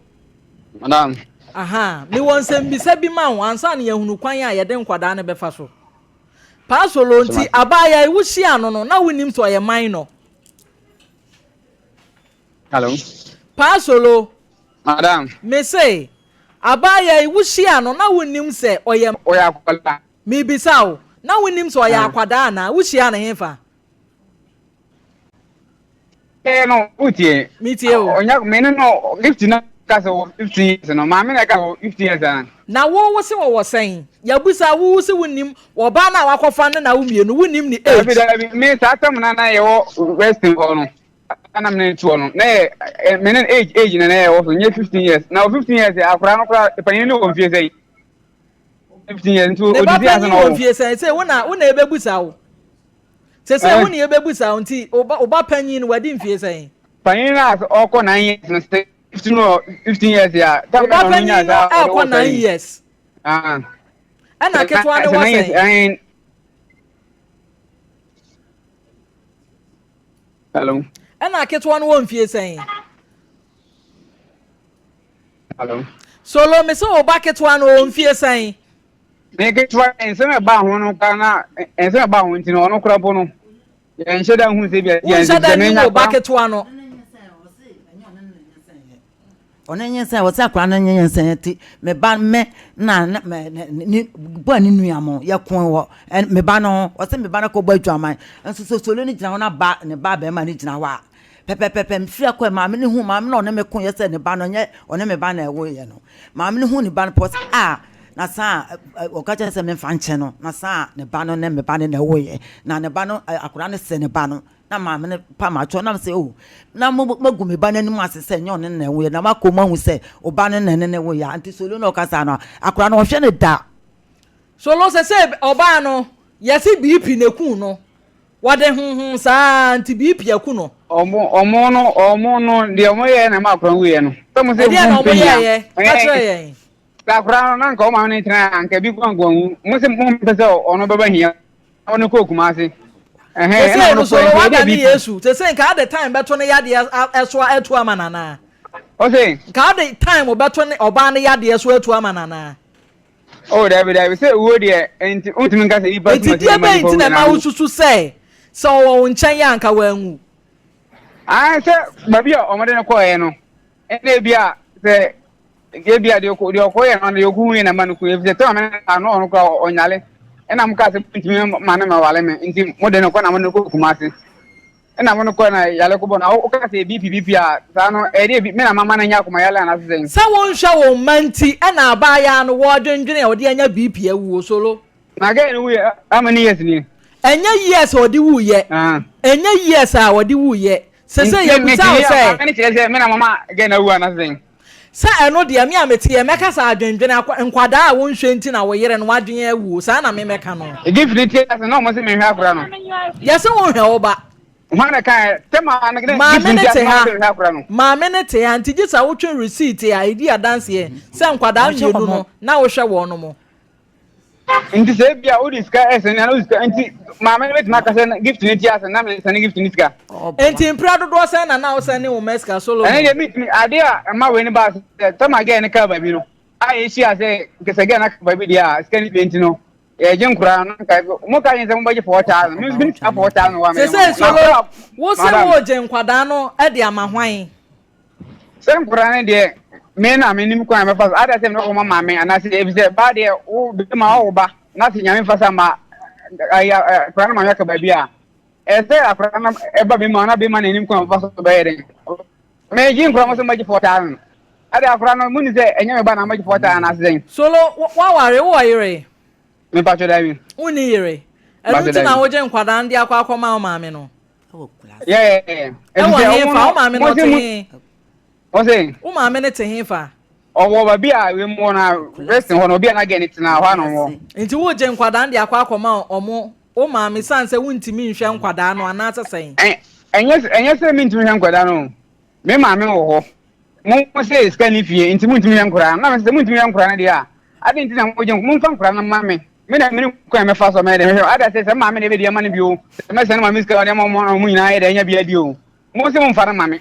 Speaker 5: Madam.
Speaker 2: Aha, mewɔ nsɛmbisa bi ma wo ansa na yɛahunu kwan a yɛde nkwadaa no bɛfa so. Paa Solo, nti abaayewa yi wohyia no no, na wonim sɛ ɔyɛ minor?
Speaker 5: Hello.
Speaker 2: Paa Solo.
Speaker 5: Madam.
Speaker 2: Mese, abaayewa yi wohyia no na wonim sɛ ɔyɛ.
Speaker 5: Ɔyɛ akwadaa.
Speaker 2: Mebisa wo, na wonim sɛ ɔyɛ akwadaa anaa? Wohyia no hefa?
Speaker 5: Ɛɛ no, wotie.
Speaker 2: Metie o.
Speaker 5: Ɔnya me ne no gift na. Ka sɛ wɔ 15 years no, maame na ɛka wɔ 15 years ana?
Speaker 2: Na wo wo se wɔwɔ sɛn? Yɛabusa wo wo se wonnim, ɔbaa no a wakɔfa no na wo mmienu wonnim ne
Speaker 5: Dabi
Speaker 2: age.
Speaker 5: dabi, me saa tam na na yɛwɔ western hɔ no, na me ne no te hɔ no, na yɛ me ne age age na na yɛwɔ so, nyɛ 15 years. Na wɔ 15 years akwadaa no koraa panyin no wɔ mfie sɛn? 15 years nti
Speaker 2: Ne ba
Speaker 5: odidi ase
Speaker 2: panyin
Speaker 5: na
Speaker 2: wɔ
Speaker 5: ɔwɔ.
Speaker 2: mfie sɛn? Sɛ wo na wo na ɛbɛbusa wo. Sɛ sɛ wo na yɛbɛbusa wo nti wo ba wo ba panyin no wadi mfie sɛn?
Speaker 5: Panyin no a ɔkɔ 9 years no sɛ 15 wɔ 15 years a,
Speaker 2: Wo
Speaker 5: tam
Speaker 2: ba
Speaker 5: na ɔno nyaa
Speaker 2: panyin no
Speaker 5: saa ɔde
Speaker 2: ɛrekɔ
Speaker 5: wɔ
Speaker 2: 9
Speaker 5: sɛn?
Speaker 2: years.
Speaker 5: Ah.
Speaker 2: Ɛna ketewa no
Speaker 5: Sɛ
Speaker 2: wɔ
Speaker 5: 9 years
Speaker 2: sɛn?
Speaker 5: ɛn. Hello.
Speaker 2: Ɛna ketewa no wɔ mfie sɛn?
Speaker 5: Hello.
Speaker 2: Solo me sɛ wo ba ketewa no ɔwɔ mfie sɛn?
Speaker 5: Me ketewa nsɛm ɛbaa ho no koraa na nsɛm ɛbaa ho nti no ɔno koraa po no yɛnhyɛ da nhu sɛ bi a
Speaker 2: Wonhyɛ da nim wo ba ketewa no.
Speaker 3: Ɔno nyinsɛn wɔsɛ akwadaa no nyinsɛn ti me ba me na ne ne bɔ ne nua mo yɛ ko wɔ me ba no ho ɔsɛ me ba no kɔ bɔ adwaman nso so solo no gyina hɔ na ba ne ba bɛrima no gyina hɔ a pɛpɛpɛpɛ mfiri akɔ maame no hu maame na ɔne me ko yɛ sɛ ne ba no nyɛ ɔne me ba na ɛwo yɛ no maame no hu ne ba no pɔ sɛ a na saa ɔka kyerɛ sɛ memfa nkyɛn no na saa ne ba no ne me ba no na ɛwo yɛ na ne ba no akwadaa no sɛ ne ba no Na maame no pa m'akyɛw na mesɛ oh na mo moagu me ba no anim ase sɛ nyɛ ɔno na ɛwoeɛ na moakɔ mu ahu sɛ ɔba no na ɛne ne woeɛ a nti Solo na ɔka saa no akwadaa no ɔhwɛ no da.
Speaker 2: Solo sese ɔbaa no yɛse BP na eku no wɔde honhon saa nti BP aku no.
Speaker 5: Ɔmo ɔmo no ɔmo no deɛ ɔmo yɛɛ na ɛma akwadaa no wuiɛ no. Sɛ mo sɛ
Speaker 2: Ɛdeɛn na
Speaker 5: mo
Speaker 2: ɔmo
Speaker 5: mpɛ hia.
Speaker 2: yɛɛyɛ? Ka kyerɛ yɛn.
Speaker 5: Sɛ akwadaa no na nka ɔma no tena a nka bi kɔ nka wanwu. Mo se mo mpɛ sɛ ɔno bɛba hia ɔno kɔɔ Kumasi. Ɛhɛn ɛna
Speaker 2: Sesei
Speaker 5: ɔno
Speaker 2: no
Speaker 5: kɔɛ
Speaker 2: Solo
Speaker 5: nti ɛdeɛ
Speaker 2: wadane
Speaker 5: BP.
Speaker 2: Yesu. Sesei nka ade time bɛto ne yadeɛ ɛso atu ama no anaa?
Speaker 5: Ɔse.
Speaker 2: Nka ade time bɛto ne ɔbaa no yadeɛ so atu ama no anaa?
Speaker 5: Oh dabi dabi sɛ wuo deɛ nti wontumi nka sɛ nipa
Speaker 2: Enti
Speaker 5: suma
Speaker 2: deɛ
Speaker 5: sɛ ɛma
Speaker 2: bɛn
Speaker 5: nipa
Speaker 2: nti
Speaker 5: wu
Speaker 2: na
Speaker 5: na
Speaker 2: ɛma
Speaker 5: awu.
Speaker 2: wosusu sɛ sɛ ɔwɔ wo nkyɛn a anka wanwu?
Speaker 5: Ae sɛ baabi a wɔde no kɔeɛ no ɛna ebi a sɛ Ebia deɛ ɔkɔ deɛ ɔkɔyɛ no deɛ ɔkɔhu yɛ na ɛma no ku efisɛ tɛm a me ne no no ɔno koraa ɔnyale ɛna mo kaa sɛ montumi ma no mɛwale me nti mo de no kɔ na mo de no kɔ Kumasi ɛna mo no kɔ na yale kɔbɔ no woka sɛ BP BP a saa no ɛyɛ deɛ me na mama no anya akoma yale anaasɛ sɛn.
Speaker 2: Sɛ wonhwɛ wo mma nti ɛna abaayaa no wɔɔdwendwene a ɔde anya BP awuo solo.
Speaker 5: Na girl no wuiɛ how many years nie?
Speaker 2: Ɛnyɛ years a ɔde wuiɛ. Ɛnyɛ years a ɔde wuiɛ. Sese yɛbusa wo sɛ.
Speaker 5: Maame no kyerɛ sɛ me na mama girl no awu anaasɛ sɛn?
Speaker 2: Sɛ ɛno deɛ me a mete yɛ mɛka sɛ adwendwene akwa nkwadaa a wonhwɛ nti na wo yere no wadwen awuo saa na me mɛka no.
Speaker 5: Gift no te ase na ɔmo se menhwɛ akora no.
Speaker 2: Yɛse wonhwɛ wo ba.
Speaker 5: Hwan na ɛkaeɛ? Sɛ maame no gift
Speaker 2: Maame
Speaker 5: no
Speaker 2: no
Speaker 5: te ase
Speaker 2: te
Speaker 5: na
Speaker 2: ha
Speaker 5: ɔmo se menhwɛ akora no.
Speaker 2: Maame no te ha nti gye sɛ wotwe receipt a ɛdi adanseɛ sɛ nkwadaa mmienu no na wohwɛ wɔnom.
Speaker 5: Nti sɛ ebia wode sika ɛsɛne ana wode sika nti maame no bɛtumi aka sɛ gift no ti ase na mesɛne gift no sika.
Speaker 2: Nti mpira dodoɔ sɛn na na wosɛne wo mma sika Solomon?
Speaker 5: Ɛne deɛ metumi adeɛ a ɛma wei no baa sɛ tama gɛɛ no kaa baabi no a yɛhyia sɛ nkɛsɛ gɛɛ no aka baabi deɛ a sika no bi nti no yɛgye nkoraa no nka mo ka yɛn sɛ mobɛgye 4000 me nso mene sika 4000 wɔ
Speaker 2: me sɛ solo wo sɛ wogye nkwadaa no de ama hwan?
Speaker 5: Sɛ nkwadaa no deɛ, me na menim kwan a mɛfa so. Ada sɛ mene kɔma maame anaasɛ efisɛ ba deɛ wo bɛma ɔwo ba na sɛ nyame fa sa ma akwadaa no maame aka baabi a ɛsɛ akwadaa no ɛba bɛma na bɛma na anim kwan a mɛfa so bɛyɛ dɛn. Megye nkwadaa mo sɛ magye 4000. Ada akwadaa no muni sɛ ɛnyɛ me ba na magye 4000 anaasɛ sɛn.
Speaker 2: Solo waware wowɔ yere?
Speaker 5: Mepatwo dabi.
Speaker 2: Wonni yere? Ɛno nti na wogye nkwadaa no de akɔ akɔma wo maame no? Ɛwɔ he fa? Wo maame no ɔte he? Wo maame no te he fa?
Speaker 5: Ɔwɔ baabi a wei mu hɔ na resting hɔ na obi a n'agɛ ne tena hɔ a na ɔwɔ.
Speaker 2: Nti wogye nkwadaa no de akɔ akɔma ɔmo wo maame san sɛ wontumi nhwɛ nkwadaa no anaasɛ sɛn?
Speaker 5: Ɛnyɛ ɛnyɛ sɛ mentumi hwɛ nkwadaa no. Me maame wɔ hɔ. Mo se sika nni fie nti montumi nhwɛ nkwadaa no. Na mese sɛ montumi nhwɛ nkwadaa no deɛ a, adɛn nti na mogye momfa nkwadaa no mma me. Me na menim kwan a mɛfa so a mɛyɛ dɛn mɛhwɛ. Ada sɛ sɛ me maame na ɛbɛdi ama no bi o, sɛ mɛsɛne maame sika a ɔde ama wɔn a wɔn nyinaa yɛ dɛn anya bi adi o. Mo se momfa no mma me.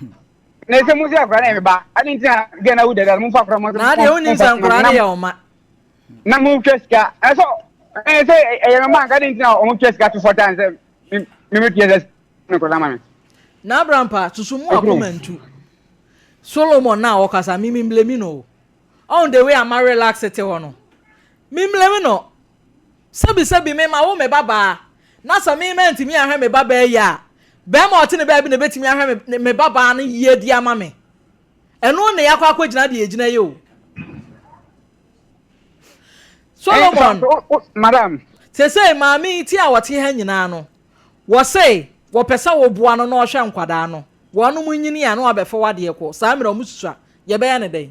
Speaker 5: Na sɛ mo se akwadaa no yɛ me ba, adɛn nti na gɛn awu dada no momfa akwadaa no
Speaker 2: Na adeɛ wonim sɛ nkwadaa no yɛ wo mma.
Speaker 5: Na motwa sika. Ɛsɛ sɛ ɛyɛ me mma anka adɛn nti na wɔtwa sika to fɔtan sɛ me metua sɛ ne nkwadaa ma me.
Speaker 2: Na Abrampa susu mu akoma ntu. Solomon na ɔkasa me me mblemi no o. Ɔn the way a ma relax te hɔ no. Me mblemi no. Sɛbi sɛbi me ma wo me ba baa na sɛ me mantumi anhwɛ me ba baa yie a, bɛɛma a ɔte ne baabi na ebetumi ahwɛ me me ba baa no yie di ama me. Ɛno na yɛakɔ akɔgyina deɛ yɛgyina yi o. Solomon,
Speaker 5: Madam.
Speaker 2: Sesei maame yi ti a wɔte ha nyinaa no, wɔse wɔpɛ sɛ woboa no na ɔhwɛ nkwadaa no. Wɔnom nyini a na wɔabɛfa w'adeɛ kɔ. Saa mmerɛ wɔn susua, yɛbɛyɛ no dɛn?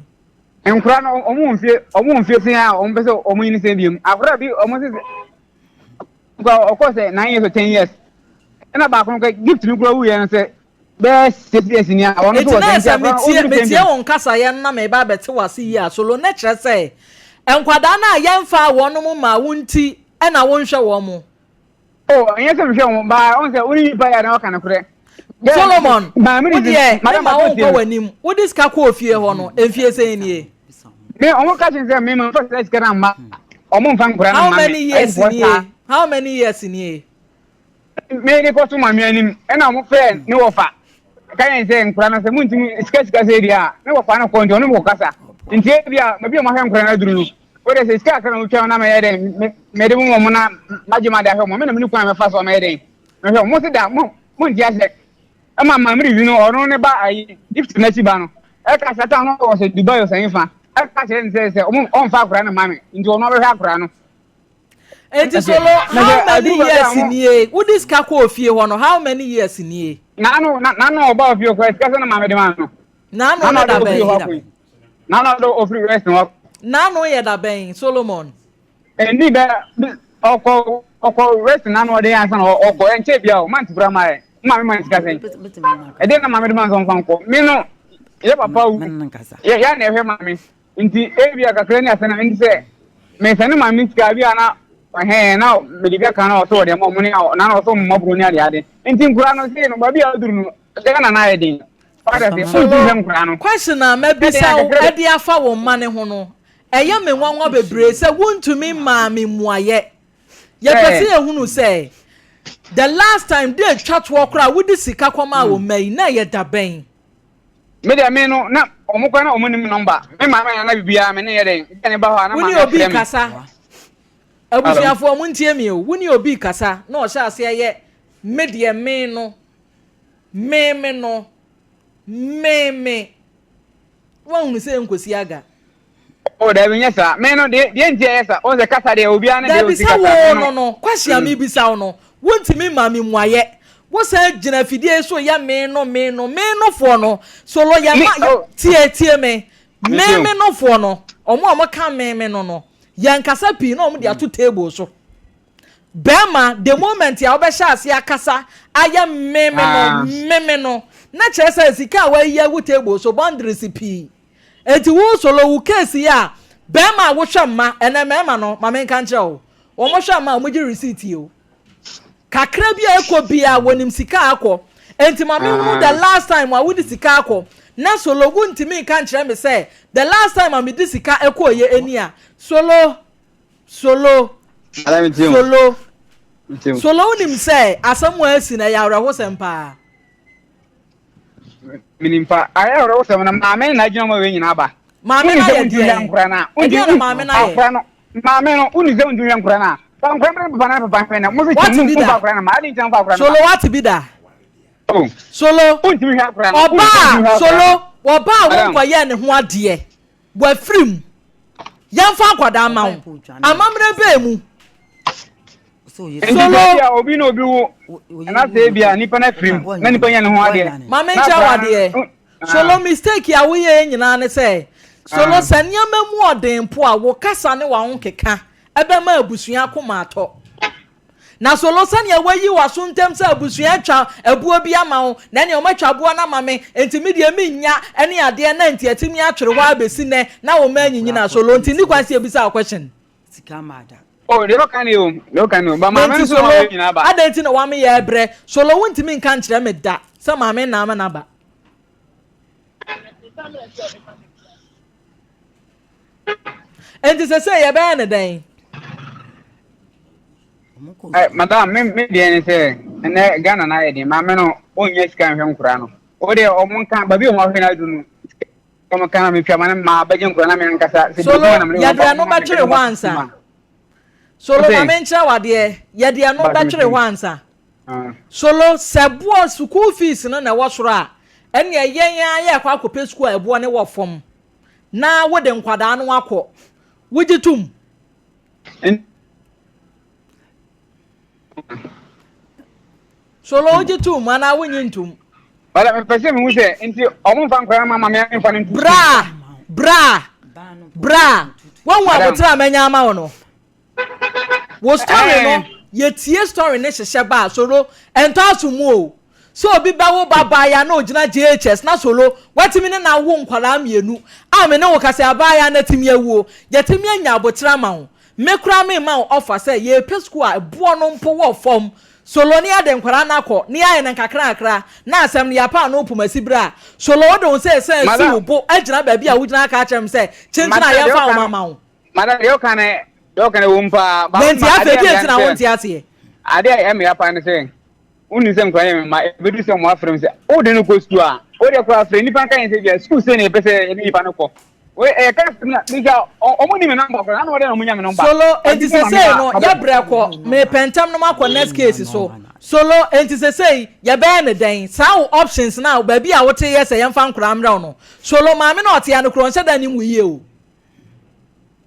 Speaker 5: Nkwadaa no, wɔn mfie, wɔn mfie sɛn a wɔn pɛ sɛ wɔn nyini sɛn biom. Akwadaa bi, wɔn sɛ nkwadaa ɔkɔ sɛ nine years or ten years. Ɛna baako no kɔ gift no kura wuyɛ no sɛ bɛyɛ 6 years ni a ɔno nso
Speaker 2: wɔ sɛ nti metie metie wo nkasaeɛ no na meba abɛte w'ase yie a solo ne kyerɛ sɛ nkwadaa no a yɛmfaa wɔnom mmaa wo nti na wonhwɛ wɔn mo.
Speaker 5: Oh, ɛnyɛ sɛ mehwɛ wɔn baa ɔn sɛ wo ne nipa yɛ na ɔka nokorɛ.
Speaker 2: Solomon, wo deɛ mema wo nkɔ w'anim wode sika kɔɔ fie hɔ no mfie sɛn nie?
Speaker 5: Me ɔmo ka kyerɛ sɛ me ma mfa sika no amma ɔmo mfa nkora no
Speaker 2: mma me. How many years nie? How many years nie?
Speaker 5: Mede kɔto maame anim ɛna ɔmo frɛ ne wɔfa ka yɛn sɛ nkora no sɛ montumi sika sika sɛ deɛ a ne wɔfa no kɔ nti ɔno mokɔ kasa nti ebi a baabi a ɔmo ahwɛ nkora no aduru no wode sɛ sika kakra na wotwa na mɛyɛ dɛn mede mo mo na magye ma de ahwɛ mo me na mene kwan a mɛfa so a mɛyɛ dɛn mɛhwɛ mo se da mo monte asɛ ɛma maame revi no ɔno ne ba ayi gift n'akyi ba no ɛka sɛ ta no wɔ sɛ Dubai ɔsɛn fa ɛka kyerɛ ne sɛ sɛ ɔmo ɔmfa akora no ma me nti ɔno ɔbɛhwɛ akora no.
Speaker 2: Enti solo how many years nie wode sika kɔɔ fie hɔ no how many years nie.
Speaker 5: Naano naano ɔba ofie kɔ sika sɛ na maame de ma no.
Speaker 2: Naano ne da bɛn.
Speaker 5: Naano ɔde ofiri west hɔ.
Speaker 2: Naano yɛ da bɛn Solomon.
Speaker 5: Ɛni bɛ ɔkɔ ɔkɔ west naano ɔde yɛn ansa na ɔkɔ ɛnkyɛ bia o mant kura ma yɛ maame ma sika sɛn ɛdeɛ na maame de ma nso nfa nkɔ mi no yɛ papa wu yɛ yɛ na ɛhwɛ maame. Nti ebia kakra ni asɛm nti sɛ mesɛne maame sika bi a na ɛhɛn na mede bi aka na ɔsɛ ɔde ma ɔmo ne na na ɔsɛ ɔmo mmɔboro ne ade ade nti nkura no sei no baabi a aduru no Ghana na ayɛ den wada sɛ wontumi hwɛ nkura no.
Speaker 2: Question a mabisa wo ɛde afa wo mma no ho no ɛyɛ me nwanwa bebree sɛ wontumi mmaa me mmuayɛ. Yɛpɛ sɛ yɛhunu sɛ the last time de atwa toɔ koraa wode sika kɔmaa wo mma yi na ɛyɛ da bɛn?
Speaker 5: Me deɛ me no na wɔn kora na wɔn nim nɔmba me maame na na bibiara me ne yɛ dɛn gya ne ba hɔ a na
Speaker 2: maame
Speaker 5: afrɛ
Speaker 2: me. Wo ne obi kasa abusuafoɔ mo ntie mi o wo ne obi kasa na ɔhyɛ aseɛ yɛ me deɛ me no me me no me me woahunu sɛ nkosi aga.
Speaker 5: O dabi nyɛ saa me no deɛ deɛ nti ɛyɛ saa wɔn sɛ kasa deɛ obiara ne deɛ osi kasa.
Speaker 2: Dabi sɛ wo no no question a mi bisa wo no wontumi ma mi muayɛ wosan gyina afidie so yɛ me no me no me no foɔ no solo yɛ ma oh. tie tie me me me no foɔ no ɔmo a ɔmo ka me me no no yɛn kasa pii na ɔmo de ato table so bɛrima the moment a wobɛhyɛ ase akasa ayɛ me me no ah. me me no na kyerɛ sɛ sika a wayi agu table so boundaries pii. Enti wo solo wo case yi a bɛɛma a wohwɛ mma ɛnɛ mɛɛma no ma menka nkyerɛ wo wɔn hwɛ mma a wɔn gye receipt yi o kakra bi a ɛkɔ bia wɔnim sika akɔ enti ma menhunu the last time a wode sika akɔ na solo wo ntumi nka nkyerɛ me sɛ the last time a mede sika ɛkɔɔ yɛ ɛni a solo solo solo solo wonim sɛ asɛm a asi na ɛyɛ awerɛhosɛm paa.
Speaker 5: Menim pa. Ayɛ awerɛhosɛm no, maame na agyina ma wei nyinaa aba.
Speaker 2: Maame no ayɛ deɛn? Ɛdeɛn na maame no ayɛ?
Speaker 5: Akora no, maame no, wonni sɛ wontumi hwɛ nkora no a. Fa nkora no papa na papa hwɛ no. Mo se kyɛ mu mfa akora no ma. Adi nkyɛn mfa akora no ma.
Speaker 2: Solo wate bi da?
Speaker 5: Oh.
Speaker 2: Solo.
Speaker 5: Wontumi hwɛ akora no.
Speaker 2: Ɔbaa solo, ɔbaa wonkɔyɛ ne ho adeɛ. Wafiri mu. Yɛmfa akwadaa ma wo. Amammerɛ bɛɛ mu.
Speaker 5: Nti sɛ ebia obi na obi wo na sɛ ebia nipa no afiri mu na nipa nya ne ho adeɛ.
Speaker 2: Maame nkyerɛ wo adeɛ. Solo mistake a woyɛ nyinaa ne sɛ solo sɛ nneɛma mu ɔden mpo a wo kasa ne w'ahokeka ɛbɛma abusua akoma atɔ. Na solo sɛnea wayi w'aso ntam sɛ abusua atwa abuo bi ama wo na ɛnea wɔatwa aboɔ no ama me nti me deɛ mennya ɛne adeɛ na nti atumi atwere hɔ abɛsi nnɛ na wo mma anyinyina solo nti nni kwan sɛ yɛbisa wo question.
Speaker 5: Oh, deɛ ɔka ne o, deɛ ɔka ne o. Ba maame no
Speaker 2: so
Speaker 5: na ɔyɛ nyinaa ba.
Speaker 2: Adɛn nti na wame yɛ ɛbrɛ? Solo wontumi nka nkyerɛ me da sɛ maame na ama n'aba. Enti sɛ sɛ yɛbɛyɛ ne dɛn?
Speaker 5: Eh, madam, me me deɛ ne sɛ ɛnɛ Ghana na ayɛ den. Maame no ɔnnya sika nhwɛ nkora no. O deɛ ɔmo nka baabi a ɔmo ahwɛ no adu no. Ɔmo ka na metwa ma no ma bɛgye nkora na me ankasa. Sɛ
Speaker 2: Solo, yɛde ɛno bɛtwere hɔ ansa. Solo, ma menkyerɛ wo adeɛ. Yɛde ɛno bɛtwere hɔ ansa. Solo, sɛ boɔ sukuu fees no na ɛwɔ soro a, Ɛnneɛ yɛn ara yɛrekɔ akɔpɛ sukuu a ɛboɔ no wɔ fam na wode nkwadaa no akɔ. Wogye tom? Solo wogye tom anaa wonye ntom?
Speaker 5: Bala mepɛ sɛ mehu sɛ nti ɔmo mfa nkwadaa ma maame mfa no nto.
Speaker 2: Bra! Bra! Bra! Woahu abotire a manya ama wo no? Wo story no, yɛtie story no hyehyɛ ba a, Solo, ɛntɔ aso mu o. Sɛ obi bɛwo ba baayaa na ɔgyina JHS na Solo, watumi ne no awo nkwadaa mmienu a me ne wo kasa yi, abaayaa no atumi awuo. Yɛatumi anya aboterɛ ama wo. Me koraa merema wo offer sɛ yɛrepɛ sukuu a ɛboɔ no mpo wɔ fam. Solo ne yɛde nkwadaa no akɔ na yɛayɛ no nkakrankakra na asɛm no yɛapa ano poma si berɛ a Solo wode wo nsa ɛsan asi wo bo agyina baabi a wogyina aka akyerɛ me sɛ kyenkyen a yɛmfa wo mma ma wo.
Speaker 5: Madam, deɛ woka no, deɛ woka no ɛwom paa.
Speaker 2: Na nti afei deɛ nti na wonte aseɛ?
Speaker 5: Adeɛ a ɛyɛ me ya paa ne sɛ, wonim sɛ nkwadaa yɛ me mma, ɛbɛduru sɛ wɔn afrɛ me sɛ, wode no kɔ sukuu a, wodeɛ koraa frɛ nnipa nka yɛn sɛ bia sukuu sei na yɛpɛ sɛ yɛne nnipa no kɔ. Wei ɛyɛ ka asɛm na bisa wɔn ni me nɔmba koraa, na wɔde na wɔn nya me nɔmba.
Speaker 2: Solo, enti sesei no yɛbrɛ kɔ, mepɛ ntɛm no makɔ next case so. Solo, enti sesei yɛbɛyɛ no dɛn? Saa wo options no a baabi a wote yɛ sɛ yɛmfa nkwadaa mmrɛ wo no, Solo, maame no a ɔte ha no koraa ɔnhyɛ da nnim wo yie o.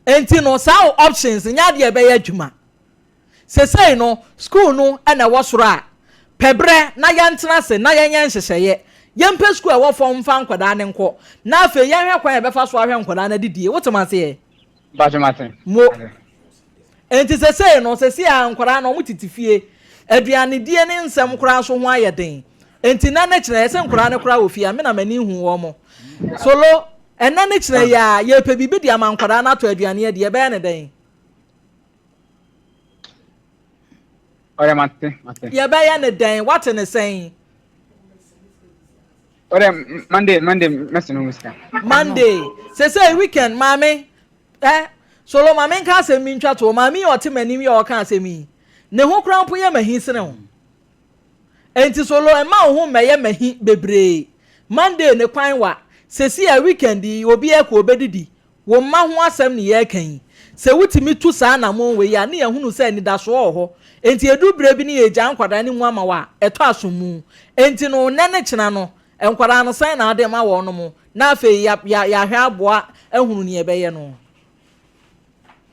Speaker 2: Enti no saa wo options nyɛ adeɛ a ɛbɛyɛ adwuma. Sesei no school no na ɛwɔ soro a, pɛ berɛ na yɛntena ase na yɛnyɛ nhyehyɛeɛ. Yɛmpɛ school a ɛwɔ fam mfa nkwadaa no nkɔ na afei yɛnhwɛ kwan a yɛbɛfa so ahwɛ nkwadaa no adidie. Wote m'aseɛ?
Speaker 5: Mpakyɛ mate.
Speaker 2: Mo. Enti sesei no, sesei a nkwadaa no wɔtete fie, aduanedie ne nsɛm koraa nso ho ayɛ den. Enti nnɛ ne kyena, yɛsɛ nkwadaa no koraa wɔ fie a, me na m'ani nhu wɔn. Solo, ɛnnɛ ne kyena yi ara, yɛrepɛ biribi de ama nkwadaa no atɔ aduane adi, yɛbɛyɛ no dɛn?
Speaker 5: Ɔdɛ mate, mate.
Speaker 2: Yɛbɛyɛ no dɛn? Woate no sɛn?
Speaker 5: Ɔdɛ Monday, Monday mɛsɛn wo sika.
Speaker 2: Monday. Sesei weekend, maame, Eh, Solo ma menka asɛm bi ntwa toɔ. Maame yi a ɔte m'anim yi a ɔreka asɛm yi, ne ho koraa mpo yɛ m'ahi sene wo. Enti Solo, mma wo ho mmɛyɛ m'ahi bebree. Monday ne kwan wa. Seesei a weekend yi, obiara kɔ ɔbɛdidi. Wo mma ho asɛm ne yɛreka yi. Sɛ wotumi tu saa anammɔn wei a, ne yɛahunu sɛ anidasoɔ wɔ hɔ. Enti ɛduru berɛ bi ne yɛregyaa nkwadaa no mu ama wo a, ɛtɔ asom mu. Enti no, nnɛ ne kyena no, nkwadaa no, sɛn na wode ma wɔnom? Na afei ya ya yɛahwɛ aboa ahunu nea ɛbɛyɛ no.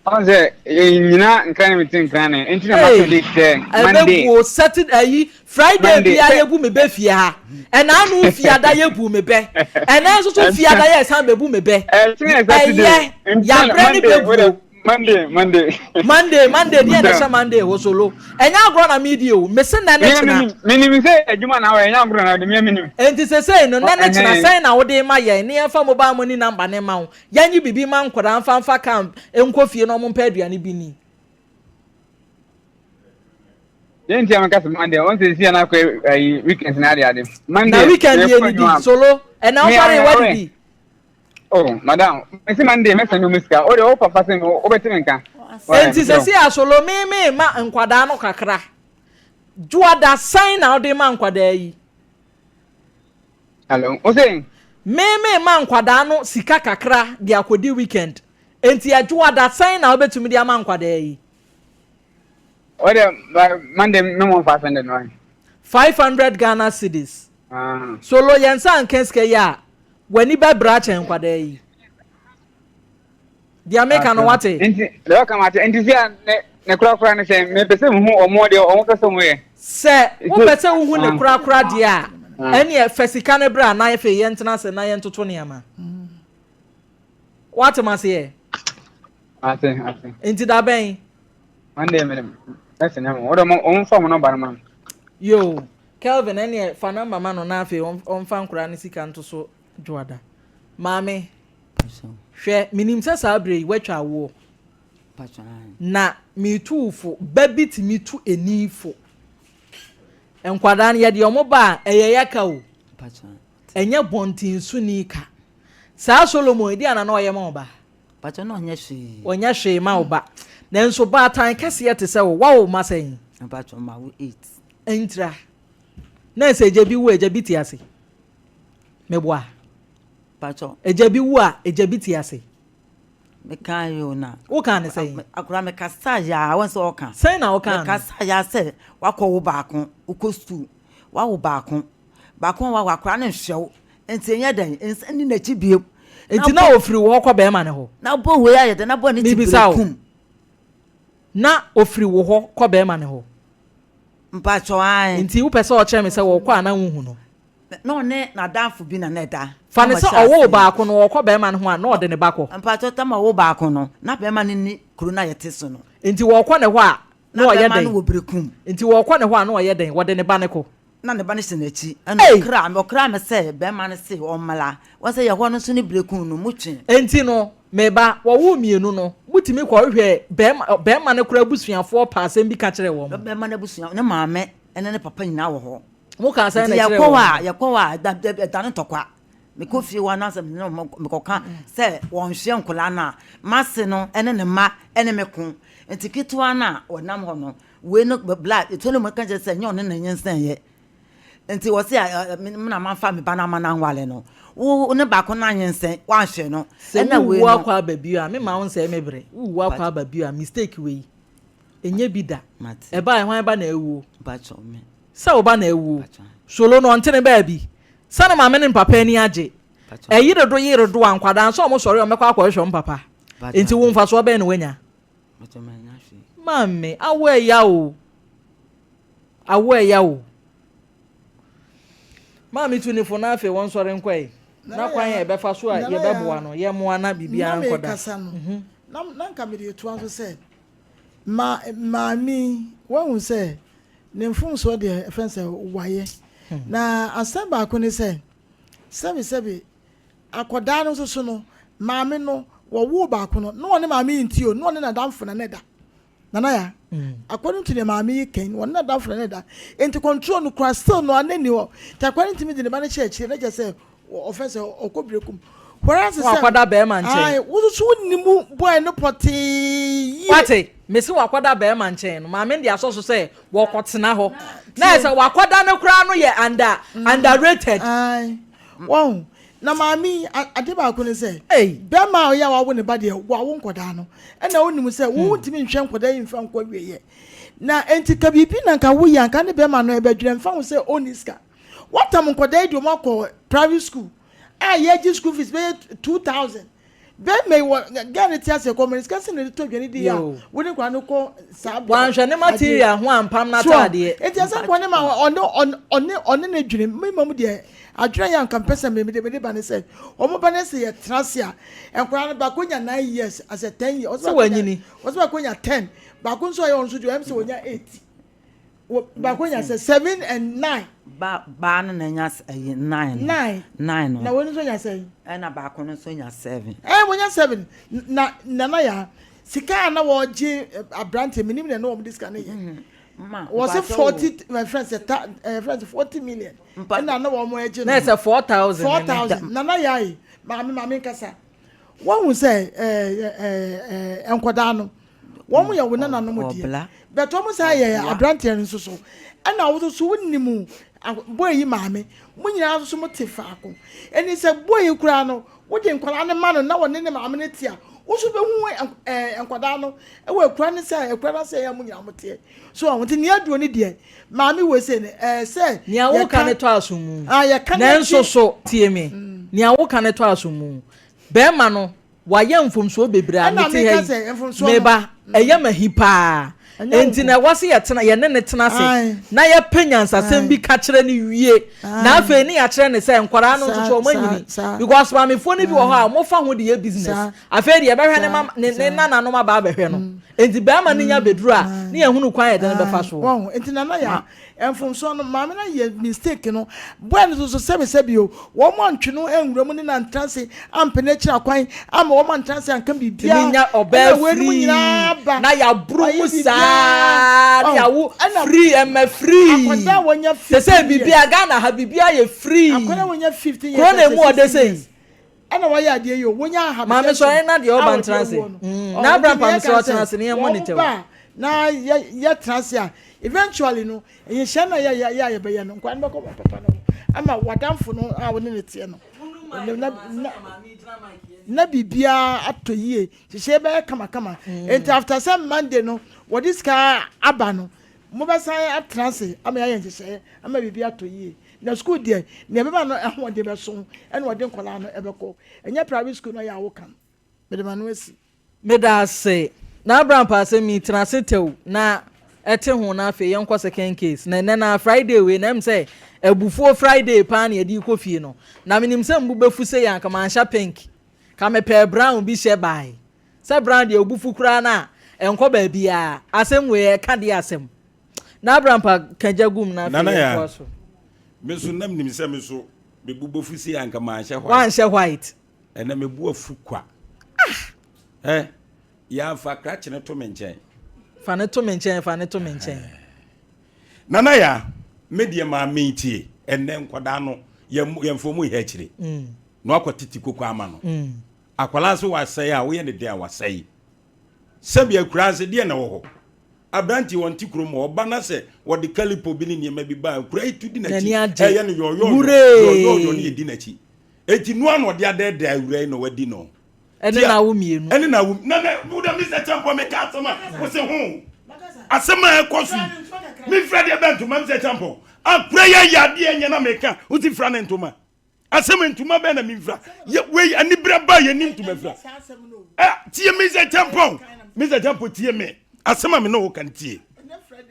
Speaker 5: Ɔn sɛ yɛnyina nkran ne mete nkran ne nti na mato date sɛ Monday.
Speaker 2: Ɛbɛbuo Saturday ayi Friday bia yɛbu me bɛ fie ha ɛna ano fiada yɛbu me bɛ ɛnɛ nso so fiada yɛ ɛsan bɛbu me bɛ ɛyɛ yabrɛ ne bɛbuo.
Speaker 5: Monday, Monday.
Speaker 2: Monday, Monday, deɛ na ɛhyɛ Monday wɔ solo. Ɛnyɛ agorɔ na medi o, mese nnɛ ne kyena.
Speaker 5: Menim sɛ adwuma na wɔyɛ, ɛnyɛ agorɔ na wɔde meɛ menim.
Speaker 2: Enti sesei no, nnɛ ne kyena, sɛn na wode ma yɛn ne yɛmfa mobile money number ne ma wo, yɛnye biribi ma nkwadaa mfa mfa car nkɔ fie na wɔmpɛ aduane bi ni.
Speaker 5: Deɛ nti a meka sɛ Monday, wɔn sɛ si na akɔ ayi weekend na ade ade. Monday.
Speaker 2: Na weekend yɛ nidi, solo, ɛna wosɔre wadidi.
Speaker 5: Oh, madam, mesi Monday mɛsɛn no mu sika. O de o papa sɛ no, wobɛte me nka.
Speaker 2: Enti sɛ si asolo me me ma nkwadaa no kakra. Juada sɛn na wode ma nkwadaa yi?
Speaker 5: Hello, o sɛ?
Speaker 2: Me me ma nkwadaa no sika kakra de akɔdi weekend. Enti adwoada sɛn na wobɛtumi de ama nkwadaa yi?
Speaker 5: O de Monday me mo 500 no.
Speaker 2: 500 Ghana cedis. Ah. Solo yɛn nsa nka sika yi a W'ani bɛbrɛ akyɛn nkwadaa yi. Deɛ meka no wate?
Speaker 5: Nti deɛ ɔka mate. Nti sɛ ne ne korakora ne sɛ mepɛ sɛ mehu ɔmo deɛ ɔmo pɛ sɛ ɔmo yɛ.
Speaker 2: Sɛ wopɛ sɛ wohu ne korakora deɛ a, ɛneɛ fa sika no bra na afei yɛntena ase na yɛntoto nneɛma. Wate maseɛ?
Speaker 5: Ate ate.
Speaker 2: Nti da bɛn?
Speaker 5: Monday mede mɛsɛn ama wo. Wode ɔmo fa ɔmo nɔmba no ma me.
Speaker 2: Yoo. Kelvin ɛneɛ fa number ma no na afei ɔmfa nkoraa no sika nto so dwoada. Maame, hwɛ menim sɛ saa berɛ yi woatwa awoɔ na meretu wo fo, ba bi tumi tu ani fo. Nkwadaa no yɛde wɔn ba a ɛyɛ yɛ ka o, ɛnyɛ bɔntensoni ka. Saa Solomon yi deɛ ana na ɔyɛ ma wo ba?
Speaker 3: Pakyɛ na ɔnyɛ hwee.
Speaker 2: Ɔnyɛ hwee ma wo ba. Nanso baatan kɛseɛ te sɛ wo, wawo mma sɛn?
Speaker 3: Mpakyɛ ma wo 8.
Speaker 2: Ntira. Na sɛ agya bi wu a, agya bi te ase. Meboa.
Speaker 3: Pakyɛ.
Speaker 2: Agya bi wu a, agya bi te ase.
Speaker 3: Meka yi o na.
Speaker 2: Wo kan ne sɛn?
Speaker 3: Akora mekasa yaa wɔn sɛ ɔka.
Speaker 2: Sɛn na ɔka no?
Speaker 3: Mekasa yaa sɛ wakɔ wo baako, wokɔ sukuu, wawo baako, baako a wawo akora no nhwɛ wo. Nti ɛnyɛ dɛn, nsa nni n'akyi bio.
Speaker 2: Nti na ɔfiri wo hɔ kɔ bɛrima no hɔ?
Speaker 3: Na bɔ wei ayɛ dɛn, na bɔ ne ti
Speaker 2: Mebisa wo,
Speaker 3: berekum.
Speaker 2: na ɔfiri wo hɔ kɔ bɛrima no hɔ?
Speaker 3: Mpakyɛw, ae.
Speaker 2: Nti wopɛ sɛ ɔkyerɛ me sɛ wɔkɔ a na wonhu no?
Speaker 3: Na ɔne n'adamfo bi na na ɛda.
Speaker 2: Fa no sɛ ɔwoo baako no, ɔkɔ bɛrima no ho a, na ɔde ne ba kɔ?
Speaker 3: Mpakyɛw, tam a ɔwoo baako no, na bɛrima no nni kuro no a yɛte so no.
Speaker 2: Nti wɔkɔ ne hɔ a, na
Speaker 3: Na
Speaker 2: ɔyɛ
Speaker 3: bɛrima
Speaker 2: dɛn?
Speaker 3: no wɔ berekum.
Speaker 2: Nti wɔkɔ ne hɔ a, na ɔyɛ dɛn? Wɔde ne ba no kɔ?
Speaker 3: Na ne ba no hyɛ n'akyi. Ɛna
Speaker 2: Ei!
Speaker 3: ɔkraa me, ɔkraa me sɛ bɛrima no se ɔmmra. Wɔn sɛ yɛhɔ no nso ne berekum no, motwe.
Speaker 2: Enti no, me ba, wɔwoo mmienu no, motumi kɔhwehwɛɛ bɛrima, bɛrima no koraa abusuafoɔ paa asɛm bi ka kyerɛɛ wɔn?
Speaker 3: Bɛrima no abusua, ne maame ne ne papa nyinaa wɔ hɔ.
Speaker 2: Mokaa sɛn
Speaker 3: Nti
Speaker 2: na ɛkyerɛɛ
Speaker 3: yɛkɔ hɔ
Speaker 2: wɔn?
Speaker 3: a, yɛkɔ hɔ a, ɛda, ɛda, ɛdane ntɔkwa. Mekɔ fie hɔ anaasɛ me ne wɔn mekɔka sɛ wɔnhwɛ nkwadaa no a, m'ase no ne ne mma ne me ko. Nti ketewa no a ɔnam hɔ no, wei no bla, Solomon ka kyerɛ sɛ nyɛ ɔno na nyinsɛn yɛ. Nti wɔse me na mamfa me ba no ama no anwale no. Wo ne baako no anyinsɛn, woanhwɛ no.
Speaker 2: Sɛ
Speaker 3: Ɛna wei
Speaker 2: wowu
Speaker 3: no.
Speaker 2: akɔ aba bio a, mema wo nsɛe me bere. Wowu akɔ aba bio a, mistake wei, ɛnyɛ bi da. Ɛbae, hwan ba na awuo? Sɛ wo ba na awuo. Solo no ɔnte ne baabi. Sɛ ne maame ne ne papa ani agye. Ɛyere do yere do a, nkwadaa nso wɔn sɔre a wɔbɛkɔ akɔhwehwɛ wɔn papa. Enti wo mfasoɔ bɛn na woanya? Maame, awo ɛya o. Awo ɛya o. Maame tu ne fo na afei wɔn sɔre nkɔ ɛ. Na kwan a yɛbɛfa so a yɛbɛboa no, yɛmmoa na biribiara
Speaker 6: Na
Speaker 2: nkɔda.
Speaker 6: mekasa no, na na nka mede retoa so sɛ, ma maame yi, wahu sɛ ne mfomsoɔ deɛ ɛfɛn sɛ wayɛ. Na asɛm baako ne sɛ, sɛbesɛbe akwadaa no nso so no, maame no, wɔwoo baako no, na ɔne maame yi nti o, na ɔne n'adamfo na na ɛda. Nana ya, according to nea maame yi kan, wɔne n'adamfo na na ɛda. Enti control no kora still no ana ni hɔ. Nti akwadaa no ntumi de ne ba no hyɛ akyire na kyerɛ sɛ ɔfɛ sɛ ɔkɔ brekum. Whereas sɛ
Speaker 2: Wakɔda bɛrima nkyɛn.
Speaker 6: Ae, wo nso so wonni mu boy no pɔtee yie.
Speaker 2: Wate, mese wakɔda bɛrima nkyɛn no, maame no de asɔ so sɛ wɔkɔtena hɔ. Na ayɛ sɛ wakɔda no koraa no yɛ under, underrated.
Speaker 6: Ae, wahu. Na maame yi, ade baako ne sɛ, bɛrima a ɔyɛ a wawo ne ba deɛ, wawo nkɔdaa no. Ɛna wonim sɛ, wo wontumi nhwɛ nkɔdaa yi mfa nkɔ awieɛ. Na enti ka biribi na nka woyɛ a, nka ne bɛrima no ɛbɛdwerɛ mfa ho sɛ ɔnni sika. Watam nkɔdaa yi de wɔn akɔ private school a yɛgye school fees bɛyɛ 2000. Bɛrima yi wɔ girl no te ase kɔ mene sika sɛ na de tɔ aduane di a wode nkwadaa no kɔ saa bea
Speaker 2: Wanhwɛ ne material ho ampam n'ataadeɛ.
Speaker 6: Nti ɛsɛ nkwadaa no ma ɔne ɔne ɔne ne dwene me mmom deɛ adwene yɛ anka mpɛ sɛ me mede mede ba ne sɛ wɔn ba ne sɛ yɛ tena ase a nkwadaa no baako nya 9 years asɛ 10 years
Speaker 2: Sɛ wanyini.
Speaker 6: Ɔsɛ baako nya 10 baako nso ɔyɛ ɔno nso deɛ ɔyɛ sɛ wɔnya 8 baako nya sɛ 7 and 9.
Speaker 3: Ba baa no na nya ɛyi 9 no.
Speaker 6: 9
Speaker 3: 9 no.
Speaker 6: Na wɔn nso nya sɛ.
Speaker 3: Ɛna baako no nso nya 7.
Speaker 6: Ɛɛ wɔnya 7 na nana ya sika a na wɔgye aberanteɛ menim na na wɔn de sika no yɛ. Wɔsɛ 40 my friend sɛ ta ɛɛ friend sɛ 40 million. Ɛna na wɔn agye no.
Speaker 2: Na ɛsɛ 4000.
Speaker 6: 4000 nana ya yi maame maame nkasa wɔn hu sɛ ɛɛ ɛɛ ɛɛ nkɔdaa no wɔn yɛ wɔn nananom deɛ bɛtɛ wɔn saa yɛ aberanteɛ no nso so ɛna wɔn nso so wɔnim boy yi maame mo nyinaa nso so mo te faako ɛni sɛ boy yi koraa no wɔde nkwadaa no ma no na wɔne ne maame no te a wɔn nso bɛhu ɛɛ nkwadaa no ɛwɔ ekura ne sɛ ekura no sɛ ɛyɛ mo nyinaa mo teɛ so wɔn ti nea aduro ne deɛ maame wɔ se no ɛɛ sɛ
Speaker 2: Nea woka ne tɔ aso mu.
Speaker 6: Ah, yɛka ne
Speaker 2: Nanso
Speaker 6: akyi.
Speaker 2: so tie me. Nea woka ne tɔ aso mu. Bɛrima no wayɛ mfomsoɔ bebree a
Speaker 6: Ɛna
Speaker 2: mete
Speaker 6: meka
Speaker 2: ha yi.
Speaker 6: sɛ mfomsoɔ no-
Speaker 2: Meba ɛyɛ mahi paa.
Speaker 6: Ɛnyɛ wo
Speaker 2: Enti na ɛwɔ sɛ yɛtena yɛne ne tena ase
Speaker 6: Ae.
Speaker 2: na yɛpɛ nyansasɛm bi ka kyerɛ no wie. Na afei ne yɛakyerɛ ne sɛ nkwaraa no nso so ɔmo anyini. Because maamefoɔ no bi wɔ hɔ a wɔfa ho de yɛ business. Afei deɛ yɛbɛhwɛ ne ma ne ne nananom aba abɛhwɛ no. Enti bɛrima no nya bɛduru a ne yɛhunu kwan a yɛde no bɛfa so.
Speaker 6: Wɔn nti nana ya mfomsoɔ no maame no yɛ mistake no boy no nso so sɛbisɛbi o wɔn antwe no nwura mu ne na ntena ase ampɛ n'akyiri akwan ama wɔn antena ase anka biribiara
Speaker 2: Tumi nya ɔbaa
Speaker 6: ɛna wɔn
Speaker 2: free
Speaker 6: nyinaa ba
Speaker 2: na yɛaboro
Speaker 6: Wayɛ
Speaker 2: mu
Speaker 6: biribiara.
Speaker 2: saa ne
Speaker 6: Ɔho,
Speaker 2: yɛawo
Speaker 6: ɛna
Speaker 2: free ɛmɛ free.
Speaker 6: Akwadaa a wɔnya
Speaker 2: Sɛ sɛ
Speaker 6: 15 years.
Speaker 2: biribiara Ghana ha biribiara yɛ free.
Speaker 6: Akwadaa a wɔnya 15 years
Speaker 2: Kuro na emu ɔdɛ
Speaker 6: 16
Speaker 2: sɛ yi.
Speaker 6: years. Ɛna wɔyɛ adeɛ yi o wɔnya aha
Speaker 2: Maame sɔre na deɛ ɔba ntena ase. Na Abraham pam sɛ ɔtena ase ne yɛn monitor.
Speaker 6: Wɔn ba na yɛ yɛtena ase a eventually no nhyehyɛ na yɛ yɛ yɛ a yɛbɛyɛ no nkwadaa no bɛkɔ wɔn papa no ho ama wadamfo no a wɔne ne teɛ no na na na biribiara atɔ yie hyehyɛ bɛyɛ kamakama. Nti after sɛ Monday no wɔde sika aba no mobɛsan atena ase ama yɛayɛ nhyehyɛeɛ ama biribi atɔ yie. Na sukuu deɛ, nea ɛbɛma no ahoɔden bɛso ɛna ɔde nkwadaa no ɛbɛkɔ. Ɛnyɛ private school no a ɛyɛ a woka no. Mede m'ano asi.
Speaker 2: Meda ase. Na Abraham pɛ asɛm yi, tena ase tɛw na te ho na afei yɛnkɔ second case. Na ɛnnɛ na Friday wei na ɛm sɛ abufuo Friday paa na yɛde rekɔ fie no. Na menim sɛ mbo bɛfu sei a anka manhyɛ pink. Ka mepɛɛ brown bi hyɛ bae. Sɛ brown deɛ obufu koraa no a ɛnkɔ baabiara. Asɛm wei ɛka deɛ asɛm. Na Abraham pa ka gya gum na afei
Speaker 4: Nana
Speaker 2: yɛntoa
Speaker 4: Yaa,
Speaker 2: so.
Speaker 4: me nso na menim sɛ me nso me bo bɛfu sei a anka manhyɛ white.
Speaker 2: Woanhyɛ white.
Speaker 4: Ɛnɛ me bo afu kwa. Ah! Eh, Yaa fa krakye no to me nkyɛn.
Speaker 2: Fa no to me nkyɛn, fa no to me nkyɛn.
Speaker 4: Nana Yaa, me deɛ maa me tie, ɛnɛ nkwadaa no, yɛn yɛmfa wɔn nhɛ akyire. Mm. Na wakɔ tete koko ama no. Mm. Akwadaa nso wasɛe a, woyɛ ne dɛn a wasɛe. Sɛbi akuraa nso deɛ na ɛwɔ hɔ. Aberanteɛ ɔnte kurom hɔ, ɔba na sɛ wɔde kalipo bi ne nneɛma bi ba a, akuraa yi tu di n'akyi. Ɛyɛ no yɔyɔyɔ, yɔyɔyɔ ne yɛdi n'akyi. Eti noa na ɔde adɛɛdɛɛ awura yi na wadi no.
Speaker 2: Ɛne na awo mmienu.
Speaker 4: Ɛne na awo na na wo dɛ Mr. Champon meka asɛm a wo se ho. Asɛm a ɛkɔ so yi. Mefira deɛ bɛ ntoma Mr. Champon. Akura yi ayɛ adeɛ nyɛ na meka wo si fira ne ntoma. Asɛm ntoma bɛn na memfira. Yɛ wei anibere ba yɛ nim ntoma fira. Ɛ tie Mr. Champon. Mr. Champon tie me. Asɛm a me ne wo ka no tie.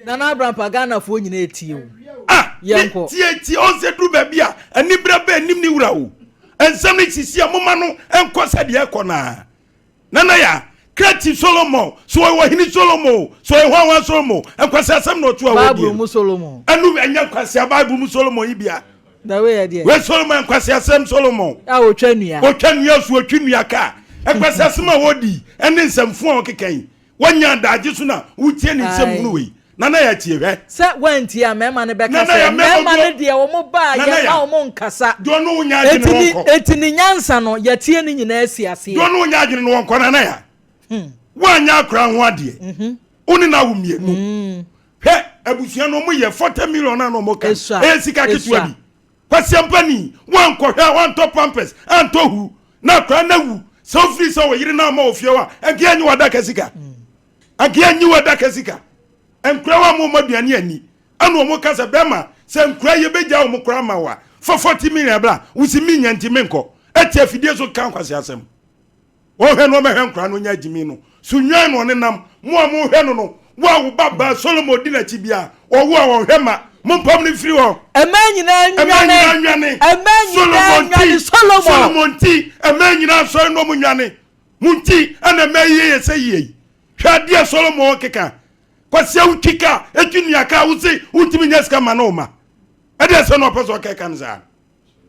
Speaker 2: Nana Abrampa Ghanafoɔ nyinaa etie o.
Speaker 4: Ah,
Speaker 2: Yɛnkɔ.
Speaker 4: tie tie ɔnsɛ duru baabi a anibere bɛ anim ne wura o. Nsɛm no sisi a moma no nkɔ sɛdeɛ ɛkɔ naa. Nana ya Kreti Solomon so ɔyɛ ɔhene Solomon so ɔyɛ hwan hwan Solomon nkwasi asɛm na ɔto a wɔdie.
Speaker 2: Bible mu Solomon.
Speaker 4: Ɛnu ɛnyɛ nkwasi a Bible mu Solomon yi bia.
Speaker 2: Na wei yɛ deɛ.
Speaker 4: Wei Solomon nkwasi asɛm Solomon.
Speaker 2: A otwa nua.
Speaker 4: Otwa nua so otwi nua kaa. Nkwasi asɛm a wɔdi ɛne nsɛmfo a ɔkeka yi. Wanya adagye so na wotie ne nsɛm hunu wei. Nana ya tie hwɛ.
Speaker 2: Sɛ wantie a mmarima no bɛka sɛ mmarima no deɛ wɔn ba a yɛmma wɔn nkasa.
Speaker 4: Deɛ ɔne wo nya adwene
Speaker 2: no wɔnkɔ. Eti ne nyansa no yɛtie ne nyinaa si aseɛ.
Speaker 4: Deɛ ɔne wo nya adwene no wɔnkɔ Nana ya. Hmm. Woanyɛ akora ho adeɛ. Mhm. Wo ne no awo mmienu. Hmm. Hwɛ abusua no wɔn yɛ 40 million na wɔn ka. Ɛyɛ sika ketewa bi. Kwasiampani, woankɔhwɛ, woantɔ pampers, antɔ hu, na akwadaa no awu. Sɛ wofiri sɛ wo yere no ama wo fie hɔ a, anka yɛnyi w'adaka sika. Anka yɛnyi w'adaka sika. Nkura wa mo aduane ani. Ɛna wɔn ka sɛ bɛrima, sɛ nkura yɛbɛgya wɔn koraa ma wo a, fa 40 million bra. Wosi menya nti menkɔ. Ɛte afidie so ka nkwasi asɛm. Wɔhwɛ no ɔmɛhwɛ nkora no nya gyimi no so nwan na ɔnenam mo a mohwɛ no no wo a wo ba baa Solomon di n'akyi bia ɔwo a ɔnhwɛ ma mompam no mfiri hɔ.
Speaker 2: Mmaa nyinaa nnwane.
Speaker 4: Mmaa nyinaa nnwane.
Speaker 2: Mmaa nyinaa nnwane. Solomon.
Speaker 4: Solomon nti mmaa nyinaa nsɔre na ɔmo nnwane. Mo nti ɛna mmaa yi yɛ sɛ yie yi. Hwɛ adeɛ Solomon keka. Kwasia wotwi kaa etwi nua kaa wose wontumi nya sika ma ne wo ma. Ɛdeɛ sɛ na ɔpɛ sɛ ɔkeka no saa.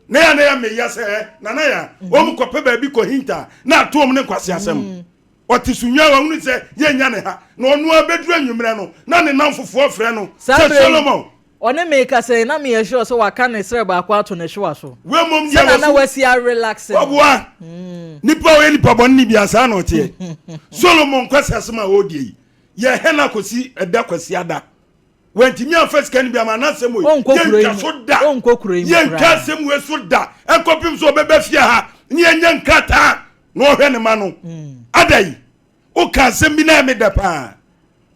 Speaker 4: Na ya na ya meya sɛ ɛ nana ya mm. wɔn kɔpɛ baabi kɔ hinta na ato wɔn ne nkwasi asɛm mm. ɔte so nwa wɔn sɛ yɛnya ne ha na ɔno abɛduru anwummerɛ no na ne nam fofoɔ frɛ no sɛ Solomon.
Speaker 2: Ɔne me kasa yi na meyɛ sure sɛ waka ne srɛ baako ato ne hwewa so.
Speaker 4: Wei mom deɛ
Speaker 2: wɔso. Sɛ na wasi arelax
Speaker 4: no. Waboa. Mm. Nipa a ɔyɛ nipa bɔne ne bia saa na ɔteɛ. Solomon kwasi asɛm a ɔredie yi yɛhɛ no akɔsi ɛda kwasi ada. Wantumi amfa sika no bi ama n'asɛm wei. Yɛntwa so da. Yɛntwa asɛm wei so da. Ɛnkɔpem sɛ ɔbɛba fie ha ne yɛnya nkrataa na ɔhwɛ ne ma no. Mm. Ada yi, woka asɛm bi na ɛme dɛ paa.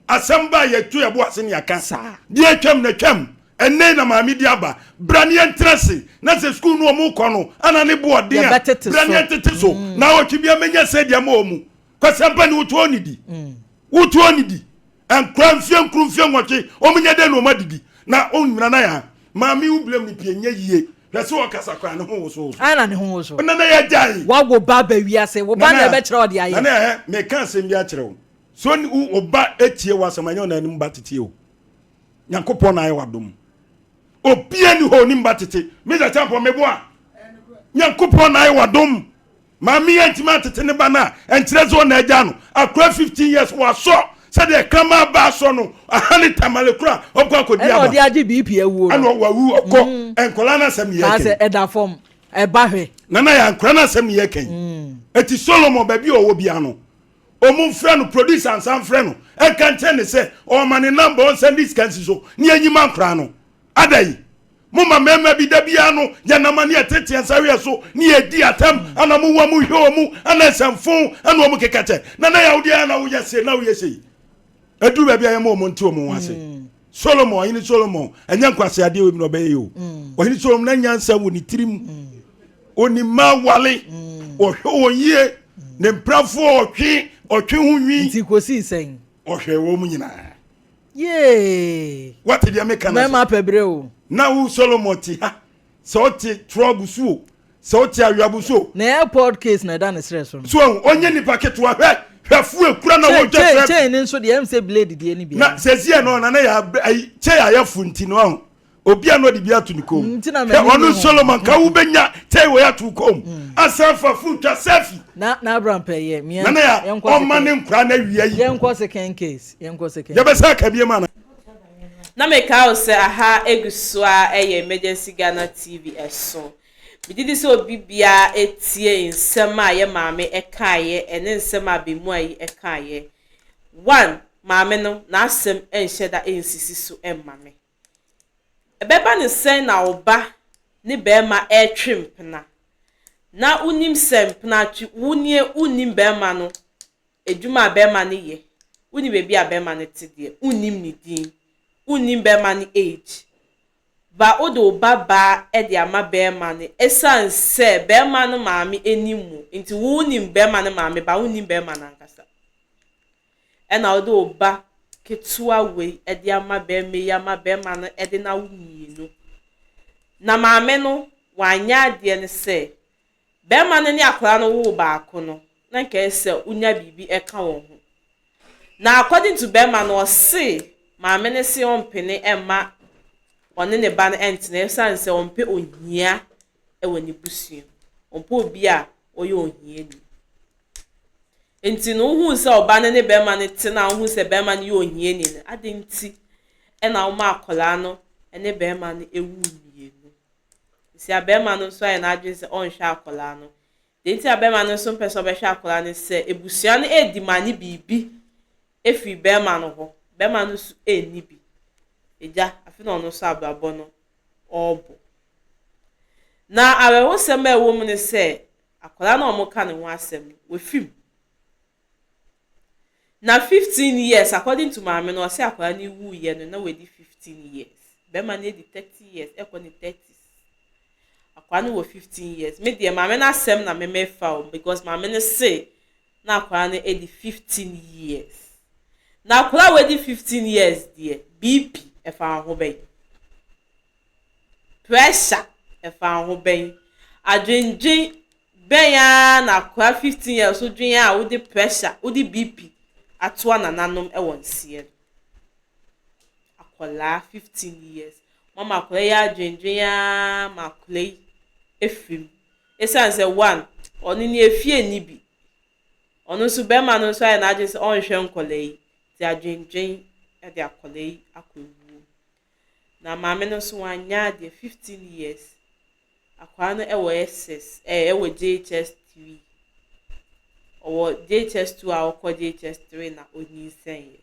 Speaker 4: Asɛm ba a yɛto yɛbo ase ne yɛaka. Deɛ atwam na atwam. Ɛnnɛ na maame di aba. Bra ne yɛntena ase na sɛ sukuu no ɔmo kɔ no ana ne bo ɔden a bra ne yɛntete so. Mm. Na awɔtwe bi amenya sɛ deɛ ma ɔmu. Kwasiampa ni wotoɔ ne di. Mm. Wotoɔ ne di. Nkora mfie nkuru mfie nwɔtwe wɔn nyɛ dɛ na wɔn adidi na wɔn nyina na ya maame wo blame no pie nyɛ yie hwɛ sɛ ɔkasa koraa ne ho woso woso.
Speaker 2: Ana ne ho woso.
Speaker 4: Nana yɛ gyae.
Speaker 2: Wawo ba ba wiase wo ba na ɛbɛkyerɛ ɔde ayɛ.
Speaker 4: Nana yɛ meka asɛm bi akyerɛ wo so wo ba etie w'asɛm anyɛ ɔna anim ba tete o Nyankopɔn na ayɛ w'adom obia ni hɔ onim ba tete Mr. Champon meboa Nyankopɔn na ayɛ w'adom Maame yi antumi antete ne ba no a, ɛnkyerɛ sɛ ɔna agyaa no. Akora 15 years wasɔ sɛdeɛ kraman ba asɔ no aha ne tamale kora ɔkɔ akɔdi aba.
Speaker 2: Ɛna ɔde agye BP awuo
Speaker 4: no. Ɛna wawu ɔkɔ. Mm. Nkwadaa no asɛm yɛ kɛn.
Speaker 2: Kaasɛ ɛda fam ɛba hwɛ.
Speaker 4: Nana yɛ nkwadaa no asɛm yɛ kɛn. Mm. Eti Solomon baabi a ɔwɔ bia no ɔmo nfrɛ no producer nsa nfrɛ no ɛnka nkyɛn ne sɛ ɔma ne namba ɔnsan de sika nsi so ne yɛnyi ma nkwadaa no. Ada yi Mo ma mmarima bi da biara no yɛnam a ne yɛtete yɛn nsa weɛ so ne yɛdi atɛm ana mo wa mo hwɛ wɔn ana nsɛmfo ana wɔn keka kyɛ na na yɛawo deɛ na woyɛ sei na woyɛ sei aduru baabi a yɛma wɔn nte wɔn ho ase mm. Solomon, ɔhene Solomon, ɛnyɛ nkwaseadeɛ wɔ mu na ɔbɛyɛ o. Mm. Ɔhene Solomon na nyansa wɔ ne tirim. Mm. Onim ma wale. Mm. Ɔhwɛ wɔn yie. Ne mprafoɔ ɔtwe ɔtwe ho nwi.
Speaker 2: Nti kosii sɛn?
Speaker 4: Ɔhwɛ wɔn mu nyinaa.
Speaker 2: Yee.
Speaker 4: Wate deɛ meka no.
Speaker 2: Mɛma pɛbrɛ o.
Speaker 4: Na wo Solomon te ha sɛ ɔte trɔb so o sɛ wote aweabo so.
Speaker 2: Na airport case na ɛda ne serɛ so no.
Speaker 4: So ahu, ɔnyɛ nipa ketewa, hwɛ, hwɛ fu ekura na wɔtwa sɛ.
Speaker 2: Chain ne nso deɛ ɛm sɛ blade deɛ ne bi.
Speaker 4: Na sɛsi yɛ no na ne yɛ ayi chain ayɛ fu nti no ahu, obi a na ɔde bi ato ne kɔn mu.
Speaker 2: Nti na
Speaker 4: Hwɛ
Speaker 2: m'ani
Speaker 4: ɔno
Speaker 2: nye ho.
Speaker 4: Solomon ka wo bɛnya chain wɔ yɛ ato kɔn mu. Asan fa fu twa selfie.
Speaker 2: Na na Abraham pɛ yɛ mia.
Speaker 4: Na ne yɛ
Speaker 2: Yɛnkɔ
Speaker 4: ɔma
Speaker 2: second.
Speaker 4: ne nkora na awia yi.
Speaker 2: Yɛnkɔ second case. Yɛnkɔ second.
Speaker 4: Yɛbɛsa aka bi ma na.
Speaker 1: Na mekae wo sɛ aha egu so ara yɛ Emergency Ghana TV ɛso. Megye di sɛ obi biara atie nsɛm a yɛ maame kaeɛ ɛne nsɛm a abɛmua yi kaeɛ. One, maame no n'asɛm nhyɛ da nsisi so mma me. Ɛbɛba no sɛn na wo ba ne barima retwe mpena na wonim sɛ mpena twe, wo nie wonnim barima no adwuma a barima no yɛ, wonnim baabi a barima no te deɛ, wonnim ne din, wonnim barima no age. Ba wode wo ba baa de ama barima no ɛsiane sɛ barima no maame nim wo nti wo wonim barima no maame ba wonnim barima no ankasa. Ɛna wode wo ba ketewa wei de ama barima yi ama barima no de no awo mmienu. Na maame no wanyɛ adeɛ no sɛ Barima no ne akwadaa no woo baako no, na nka ɛyɛ sɛ wonya biribi ka wɔn ho. Na according to barima no, ɔse maame no se ɔmpene mma ɔne ne ba no ntena ɛsiane sɛ ɔmpɛ ohia wɔ ne busua mu. Ɔmpɛ obi a ɔyɛ ohiani. Nti no wohuu sɛ ɔba no ne barima no te na wohuu sɛ barima no yɛ ohiani no, adɛn nti na woma akwadaa no ne barima no ewu mmienu? Nti abarima no nso ayɛ n'adwene sɛ ɔnhwɛ akwadaa no. Deɛ nti a barima no nso mpɛ sɛ ɔbɛhwɛ akwadaa no sɛ abusua no redimane biribi afiri barima no hɔ. Barima no nso nni bi. Agya, afei na ɔno nso abrabɔ no ɔrebɔ. Na awerɛhosɛm a ɛwɔ mu ne sɛ akwadaa no a wɔka ne ho asɛm no, wafiri mu. Na 15 years according to maame no ɔse akwadaa no wuiɛ no na wadi 15 years bɛrima no adi 30 years ɛkɔ ne 30s akwadaa no wɔ 15 years me deɛ maame no asɛm na me mefa o because maame no se na akwadaa no adi 15 years na akwadaa a wadi 15 years deɛ BP ɛfa ho bɛn Pressure ɛfa ho bɛn? Adwendwen bɛn ara na akwadaa 15 years so dwen a wode pressure, wode BP atoa nananom wɔ nseɛ no. Akwadaa 15 years. Mama akwadaa yi adwendwen ara ma akwadaa yi afiri mu. Ɛsiane sɛ one, ɔno ne efie nni bi. Ɔno nso bɛrima no nso ayɛ n'adwene sɛ ɔnhwɛ nkwadaa yi. Nti adwendwen de akwadaa yi akɔ ewuo. Na maame no nso wanyɛ adeɛ 15 years akwadaa no wɔ SS ɛɛ ɛwɔ JHS 3 ɔwɔ JHS 2 a ɔkɔ JHS 3 na ɔnyinsɛneɛ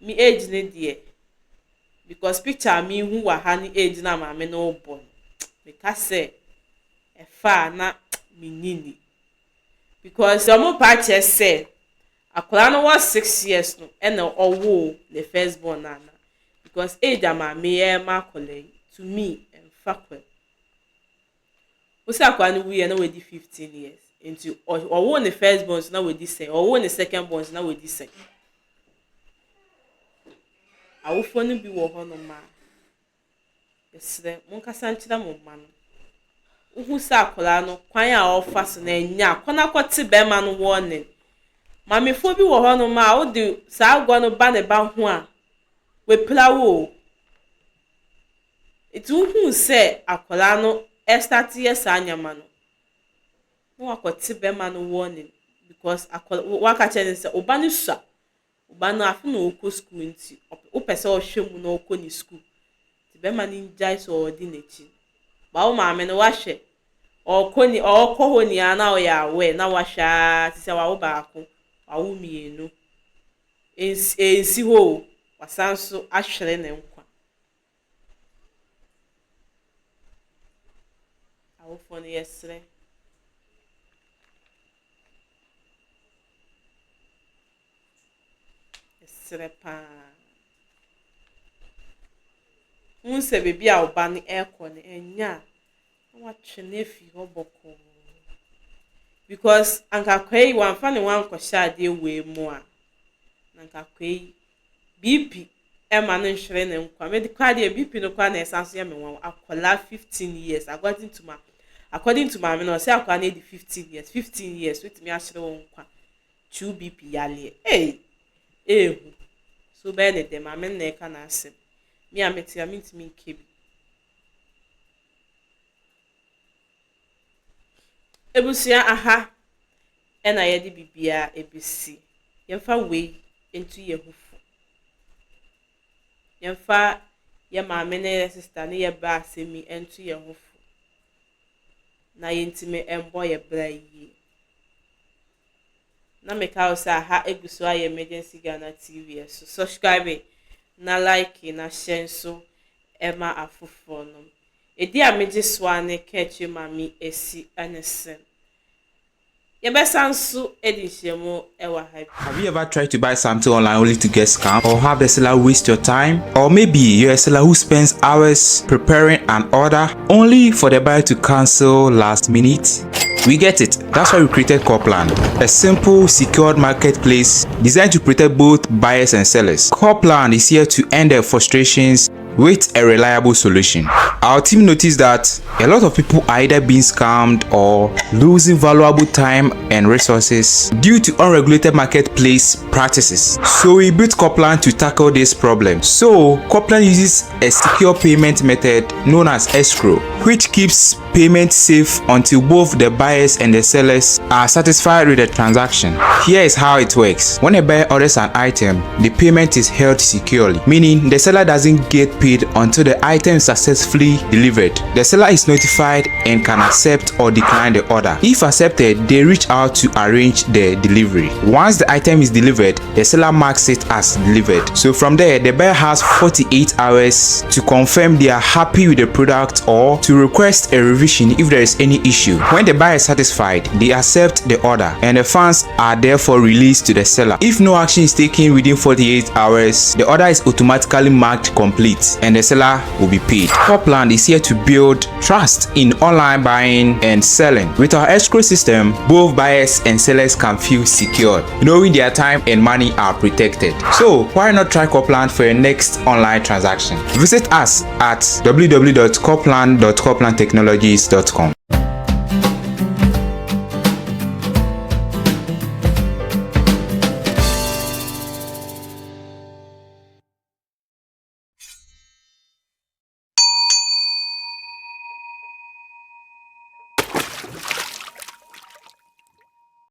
Speaker 1: me age ne deɛ because picture a mehu wɔ ha ne age na maame no rebɔ no meka sɛ ɛfa a na menni ni because wɔn pa akyerɛ sɛ Akwadaa no wɔ 6 years no ɛna ɔwoo ne first born no ana because age a maame yi ɛrema akwadaa yi to me ɛmfa kwan. Wosi akwadaa no wuiɛ na wadi 15 years nti ɔwoo ne first born so na wadi sɛn ɔwoo ne second born so na wadi sɛn. Awofoɔ no bi wɔ hɔnom a Mesrɛ, monkasa nkyerɛ mo mma no. Wohu sɛ akwadaa no, kwan a ɔrefa so no, ɛnyɛ a, kɔ na kɔte barima no warning. Maamefoɔ bi wɔ hɔnom a, wode saa agorɔ no ba ne ba ho a, wapira wo o. Nti wohuu sɛ akwadaa no ɛstarte yɛ saa nneɛma no, na wakɔte barima no warning because akwadaa, waka kyerɛ no sɛ, wo ba no sua. Wo ba no afe na ɔrekɔ sukuu nti wopɛ sɛ ɔhwɛ mu na ɔkɔ ne sukuu nti bɛrima no ngyae sɛ ɔredi n'akyi. Ba wo maame no wahwɛ ɔrekɔ ni ɔrekɔ hɔ nyinaa na ɔyɛ aware na wahwɛ ara te sɛ wawo baako, wawo mmienu. Ɛnsi ɛnsi hɔ o, wasan nso ahwere ne nkwa. Awofoɔ no yɛsrɛ. Yɛsrɛ paa. Wohu sɛ baabi a wo ba no rekɔ no, ɛnyɛ a, na woatwe no afi hɔ bɔkɔɔ. Because anka akwaa yi wamfa ne ho ankɔhyɛ adeɛ wei mu a, na anka akwaa yi BP ɛma no nhwere ne nkwa. Me koraa deɛ BP no koraa na ɛsan so yɛ me nwanwa. Akwadaa 15 years, according to ma according to maame no, ɔsɛ akwadaa no adi 15 years, 15 years wotumi ahyere wo nkwa through BP yareɛ. Ei, ehu. So bɛyɛ ne dɛ maame no na ɛka n'asɛm. Me a mete a mentumi nkɛ bi. Abusua aha ɛna yɛde biribiara ɛbɛsi. Yɛmfa wei nto yɛn ho fo. Yɛmfa yɛ maame ne yɛ sister ne yɛ ba asɛm yi nto yɛn ho fo. Na yɛntumi mbɔ yɛ bra yie. Na meka wo sɛ aha egu so ayɛ Emergency Ghana TV so. Subscribe na like na share nso ɛma afoforɔ nom. Edi a megye so a ne kɛkyɛ maame esi ɛne sen. Yɛbɛsan so edi nhyiamu ɛwɔ ha bi.
Speaker 7: Have you ever tried to buy something online only to get scammed or have the seller waste your time? Or maybe you're a seller who spends hours preparing an order only for the buyer to cancel last minute? We get it. That's why we created Corplan, a simple, secured marketplace designed to protect both buyers and sellers. Corplan is here to end their frustrations with a reliable solution. Our team noticed that a lot of people are either being scammed or losing valuable time and resources due to unregulated marketplace practices. So we built Corplan to tackle this problem. So Corplan uses a secure payment method known as escrow, which keeps payment safe until both the buyers and the sellers are satisfied with the transaction. Here is how it works. When a buyer orders an item, the payment is held securely, meaning the seller doesn't get paid until the item is successfully delivered. The seller is notified and can accept or decline the order. If accepted, they reach out to arrange the delivery. Once the item is delivered, the seller marks it as delivered. So from there, the buyer has 48 hours to confirm they are happy with the product or to request a revision if there is any issue. When the buyer is satisfied, they accept the order and the funds are therefore released to the seller. If no action is taken within 48 hours, the order is automatically marked complete and the seller will be paid. Corplan is here to build trust in online buying and selling. With our escrow system, both buyers and sellers can feel secured, knowing their time and money are protected. So why not try Corplan for your next online transaction? Visit us at www.corplan.corplantechnologies.com.